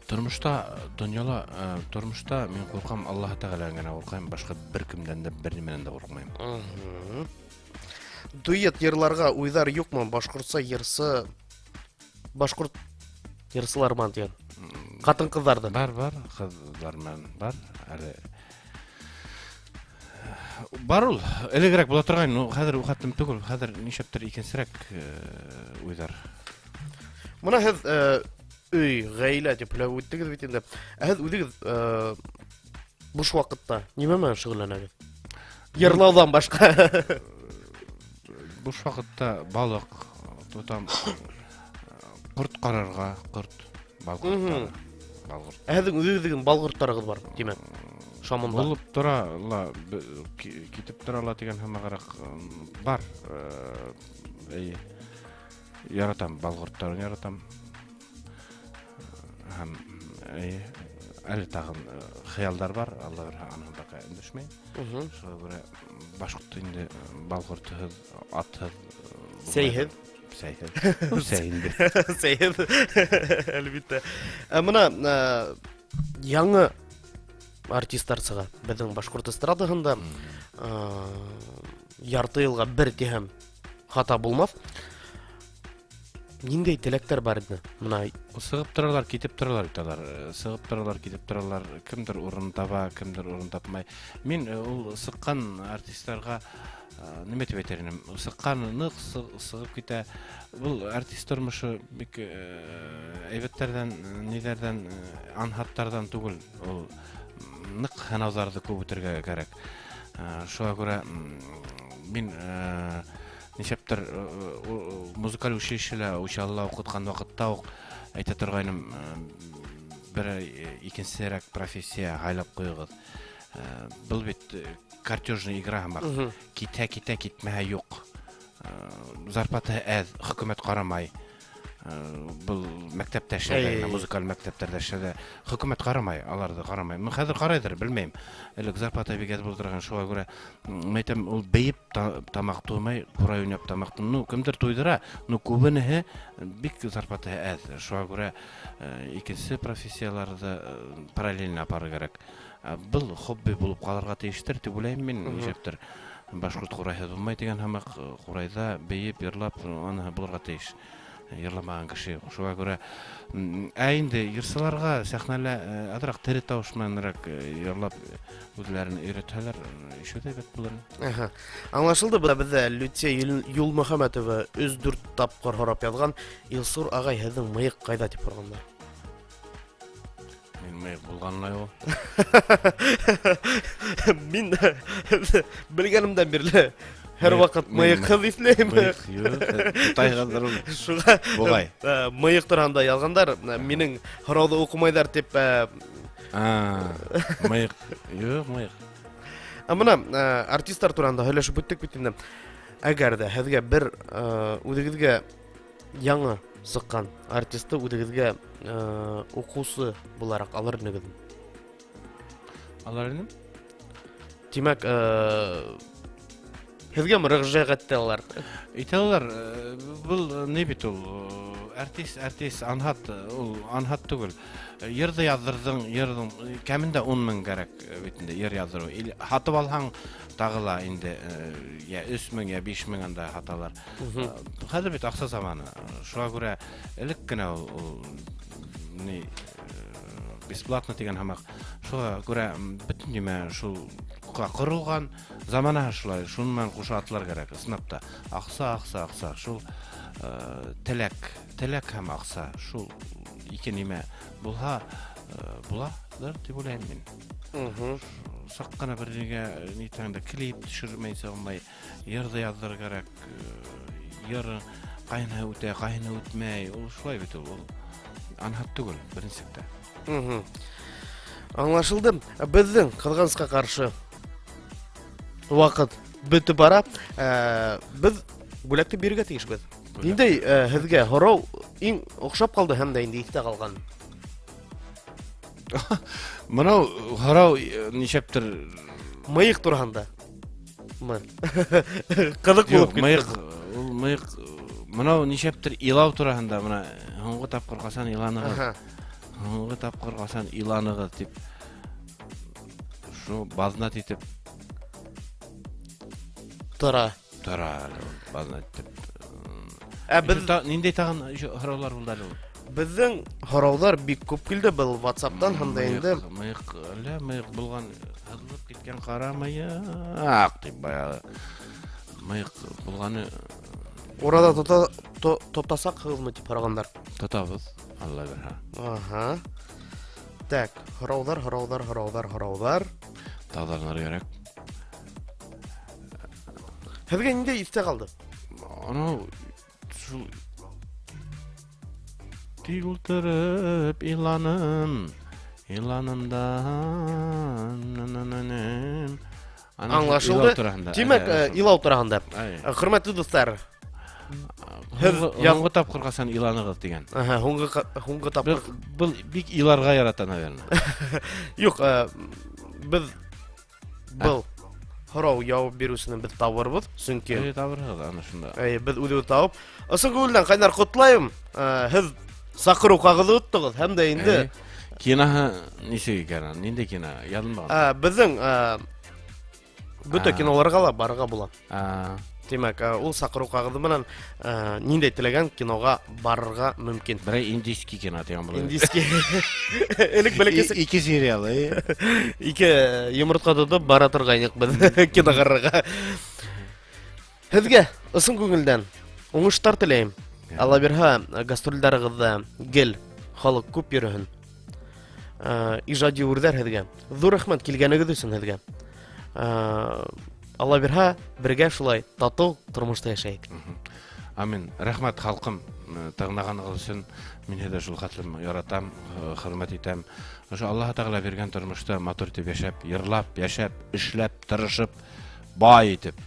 D: Тормошта, донъяла, тормошта мин ҡурҡам, Аллаһы Тәғәләнән генә ҡурҡайым, башҡа бер кемдән дә, бер нимәнән дә ҡурҡмайым.
C: Дуэт йырларға уйҙар юҡмы? Башҡортса йырсы, башҡорт йырсылар менән тигән. Ҡатын-ҡыҙҙарҙы.
D: Бар, бар, ҡыҙҙар менән бар. Әле бар ул. Элегерәк була торғайны, но хәҙер ул хәтлем түгел. Хәҙер нишләптер икенсерәк уйҙар.
C: Бына һеҙ өй, ғаилә тип һөйләп үттегеҙ бит инде. Ә һеҙ үҙегеҙ буш ваҡытта нимә менән шөғөлләнәгеҙ? Йырлауҙан башҡа.
D: Буш ваҡытта балыҡ тотам, ҡорт ҡарарға, ҡорт, бал ҡорттары. Бал ҡорт.
C: Ә һеҙҙең үҙегеҙҙең бал ҡорттарығыҙ бар, тимәк? Шамонда.
D: Булып тора ла, китеп тора ла тигән һымағыраҡ бар. Эйе. Яратам, бал ҡорттарын яратам. Һәм эйе, әле тағын хыялдар бар, Алла бирһә, аныһын пока өндәшмәйем. Шуға күрә башҡорт инде бал ҡортоһоҙ, атһыҙ,
C: Сәйһеҙ.
D: Сәйһеҙ. Сәй инде.
C: Сәйһеҙ. Әлбиттә. Ә бына яңы артисттар сыға беҙҙең башҡорт эстрадаһында ярты йылға бер тиһәм хата булмаҫ. Ниндәй теләктәр бар ине? Бына
D: Сығып торалар, китеп торалар бит алар. Сығып торалар, китеп торалар. Кемдер урын таба, кемдер урын тапмай. Мин ул сыҡҡан артисттарға нимә тип әйтер инем? Сыҡҡан ныҡ сығып китә. Был артист тормошо бик әйбәттәрҙән, ниҙәрҙән, анһаттарҙан түгел. Ул ныҡ һынауҙарҙы күп үтергә кәрәк. Шуға күрә мин нишләптер музыкаль училищела, Учалыла уҡытҡан ваҡытта уҡ әйтә торғайным, бер икенсерәк профессия һайлап ҡуйығыҙ. Был бит картежный игра һымаҡ. Китһә китә, китмәһә юҡ. Зарплата әҙ, хөкүмәт ҡарамай. Был мәктәптә эшләгән, музыкаль мәктәптәрҙә эшләгән, хөкүмәт ҡарамай, аларҙы ҡарамай. Мин хәҙер ҡарайҙыр, белмәйем. Элек зарплата бик әҙ булдырған, шуға күрә, мин әйтәм, ул бейеп тамаҡ туймай, ҡурай уйнап тамаҡ туймай. Ну, кемдер туйҙыра, но күбенеһе бик зарплата әҙ. Шуға күрә икенсе профессияларҙы параллельно апарыр кәрәк. Был хобби булып ҡалырға тейештер тип уйлайым мин, нишләптер. Башҡорт ҡурайһыҙ булмай тигән һымаҡ, ҡурайҙа бейеп, йырлап, аныһы булырға тейеш. Йырламаған кеше юҡ. Шуға күрә, ә инде йырсыларға сәхнәлә аҙыраҡ тере тауыш менәнерәк йырлап үҙләрен өйрәтһәләр, ишеү ҙә әйбәт булыр.
C: Аңлашылды, бында беҙҙә Люция Юлмөхәмәтова өс-дүрт тапҡыр һорап яҙған. Илсур ағай, һеҙҙең мыйыҡ ҡайҙа тип һорағандар?
D: Мин мыйыҡ булғанлай ул.
C: Мин белгәнемдән бирле һәр ваҡыт мыйыҡһыҙ иҫләйем.
D: Мыйыҡ юҡ, тотайғандар ул.
C: Шуға,
D: Буғай.
C: Мыйыҡ тураһында яҙғандар, минең һорауҙы уҡымайҙар тип,
D: Мыйыҡ. Юҡ, мыйыҡ.
C: Ә бына артисттар тураһында һөйләшеп үттек бит инде. Әгәр ҙә һеҙгә бер үҙегеҙгә яңы сыҡҡан артисты үҙегеҙгә уҡыусы булараҡ алыр инегеҙме?
D: Алыр инем.
C: Тимәк, һеҙгә мөрәжәғәт итә алар.
D: Итә алар. Был ни бит ул? Артист, артист, анһат, ул анһат түгел. Йырҙы яҙҙырҙың, йырҙың кәмендә 10 мең кәрәк бит инде йыр яҙҙырыу. Һатып алһаң тағы ла инде, йә 3 мең, йә 5 мең анда һаталар. Хәҙер бит аҡса заманы. Шуға күрә элек кенә ул ни, бесплатно тигән һымаҡ. Шуға күрә бөтөн нимә шул ҡоролған замана шулай, шуның менән ҡуша атлар кәрәк, ысынлап та. Аҡса, аҡса, аҡса. Шул теләк, теләк һәм аҡса, шул ике нимә булһа, булалыр тип уйлайым мин. Саҡ ҡына бер нигә ни тәңдә клип төшөрмәйсә булмай, йыр ҙа яҙҙырыр кәрәк, йыр ҡайһыны үтә, ҡайһыны үтмәй, ул шулай бит ул анһат түгел беренселектә.
C: Аңлашылды. Беҙҙең ҡыҙғанысҡа ҡаршы ваҡыт бөтөп бара. Беҙ бүләкте бирергә тейешбеҙ.
D: Бүләк.
C: Ниндәй һеҙгә һорау иң оҡшап ҡалды һәм дә инде иҫтә ҡалған?
D: Мынау һорау нисәптер
C: мыйыҡ тураһында. Мы. Ҡыҙыҡ булып
D: Юҡ,
C: китте.
D: мыйыҡ, ул мыйыҡ, мынау нисәптер илау тураһында, мына һуңғы тапҡыр ҡасан иланығыҙ? Һуңғы тапҡыр ҡасан иланығыҙ тип шу баҙнат итеп
C: Тора.
D: Тора әле ул, баҙнат итеп.
C: Ә беҙ
D: Ниндәй тағын һораулар булды әле ул?
C: Беҙҙең һорауҙар бик күп килде был WhatsApp-тан һәм дә инде
D: Мыйыҡ, мыйыҡ, әллә мыйыҡ булған, һыҙылып киткән ҡара мыйыҡ тип баяғы мыйыҡ булғаны.
C: Урада тотасаҡһығыҙмы тип һорағандар.
D: Тотабыҙ, Алла бирһә.
C: Так, һорауҙар, һорауҙар, һорауҙар, һорауҙар.
D: Таҙарыныр кәрәк.
C: Һеҙгә ниндәй иҫтә ҡалды?
D: Анау шул тик ултырып иланым, иланымдан, на-на-на-на. Ана шул
C: Аңлашылды.
D: илау тураһында.
C: Тимәк,
D: Әйе, шул.
C: илау тураһында.
D: Әйе.
C: Хөрмәтле дуҫтар, һеҙ
D: Һуңғы тапҡыр ҡасан иланығыҙ тигән.
C: Аһа, һуңғы тапҡыр.
D: Был бик иларға ярата, наверное.
C: Юҡ, беҙ был һорау яуап биреүсене беҙ табырбыҙ, сөнки
D: Әйе, табырһығыҙ ана шунда.
C: Әйе, беҙ үҙебеҙ табып. Ысын күңелдән ҡайнар ҡотлайым. Һеҙ саҡырыу ҡағыҙы оттоғоҙ һәм дә инде
D: Әйе. Киноһы нисек икән? Ниндәй кино? Яҙылмаған.
C: Беҙҙең, бөтә киноларға ла барырға була. Тимәк, ул саҡырыу ҡағыҙы менән, ниндәй теләгән киноға барырға мөмкин.
D: Берәй индийский кино тигән була.
C: Индийский. Элек бәләкәсек.
D: Ике сериал, әйе.
C: Ике йомортҡа тотоп бара торғайныҡ беҙ кино ҡарарға. Һеҙгә ысын күңелдән уңыштар теләйем. Алла бирһә, гастролдәрығыҙҙа гел халыҡ күп йөрөһөн. Ижади үрҙәр һеҙгә. Ҙур рәхмәт килгәнегеҙ өсөн һеҙгә. Алла бирһә, бергә шулай татыу тормошта йәшәйек.
D: Амин. Рәхмәт халҡым, тыңлағанығыҙ өсөн. Мин һеҙҙе шул хәтлем яратам, хөрмәт итәм. Ошо Аллаһ Тәғәлә биргән тормошта матур итеп йәшәп, йырлап, йәшәп, эшләп, тырышып, бай итеп,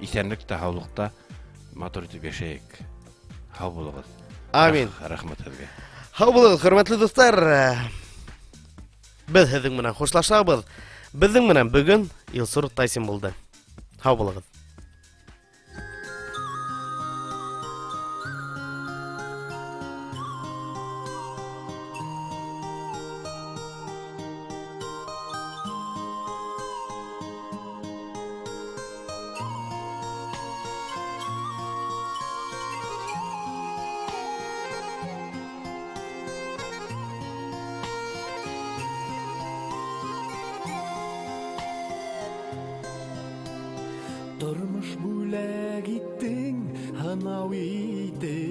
D: иҫәнлектә, һаулыҡта матур итеп йәшәйек. Һау булығыҙ.
C: Амин.
D: Рәхмәт һеҙгә.
C: Һау булығыҙ, хөрмәтле дуҫтар. Беҙ һеҙҙең менән хушлашабыҙ. Беҙҙең менән бөгөн Илсур Тайсин булды. Һау булығыҙ.
F: Тормош бүләк иттең, һынау итеп.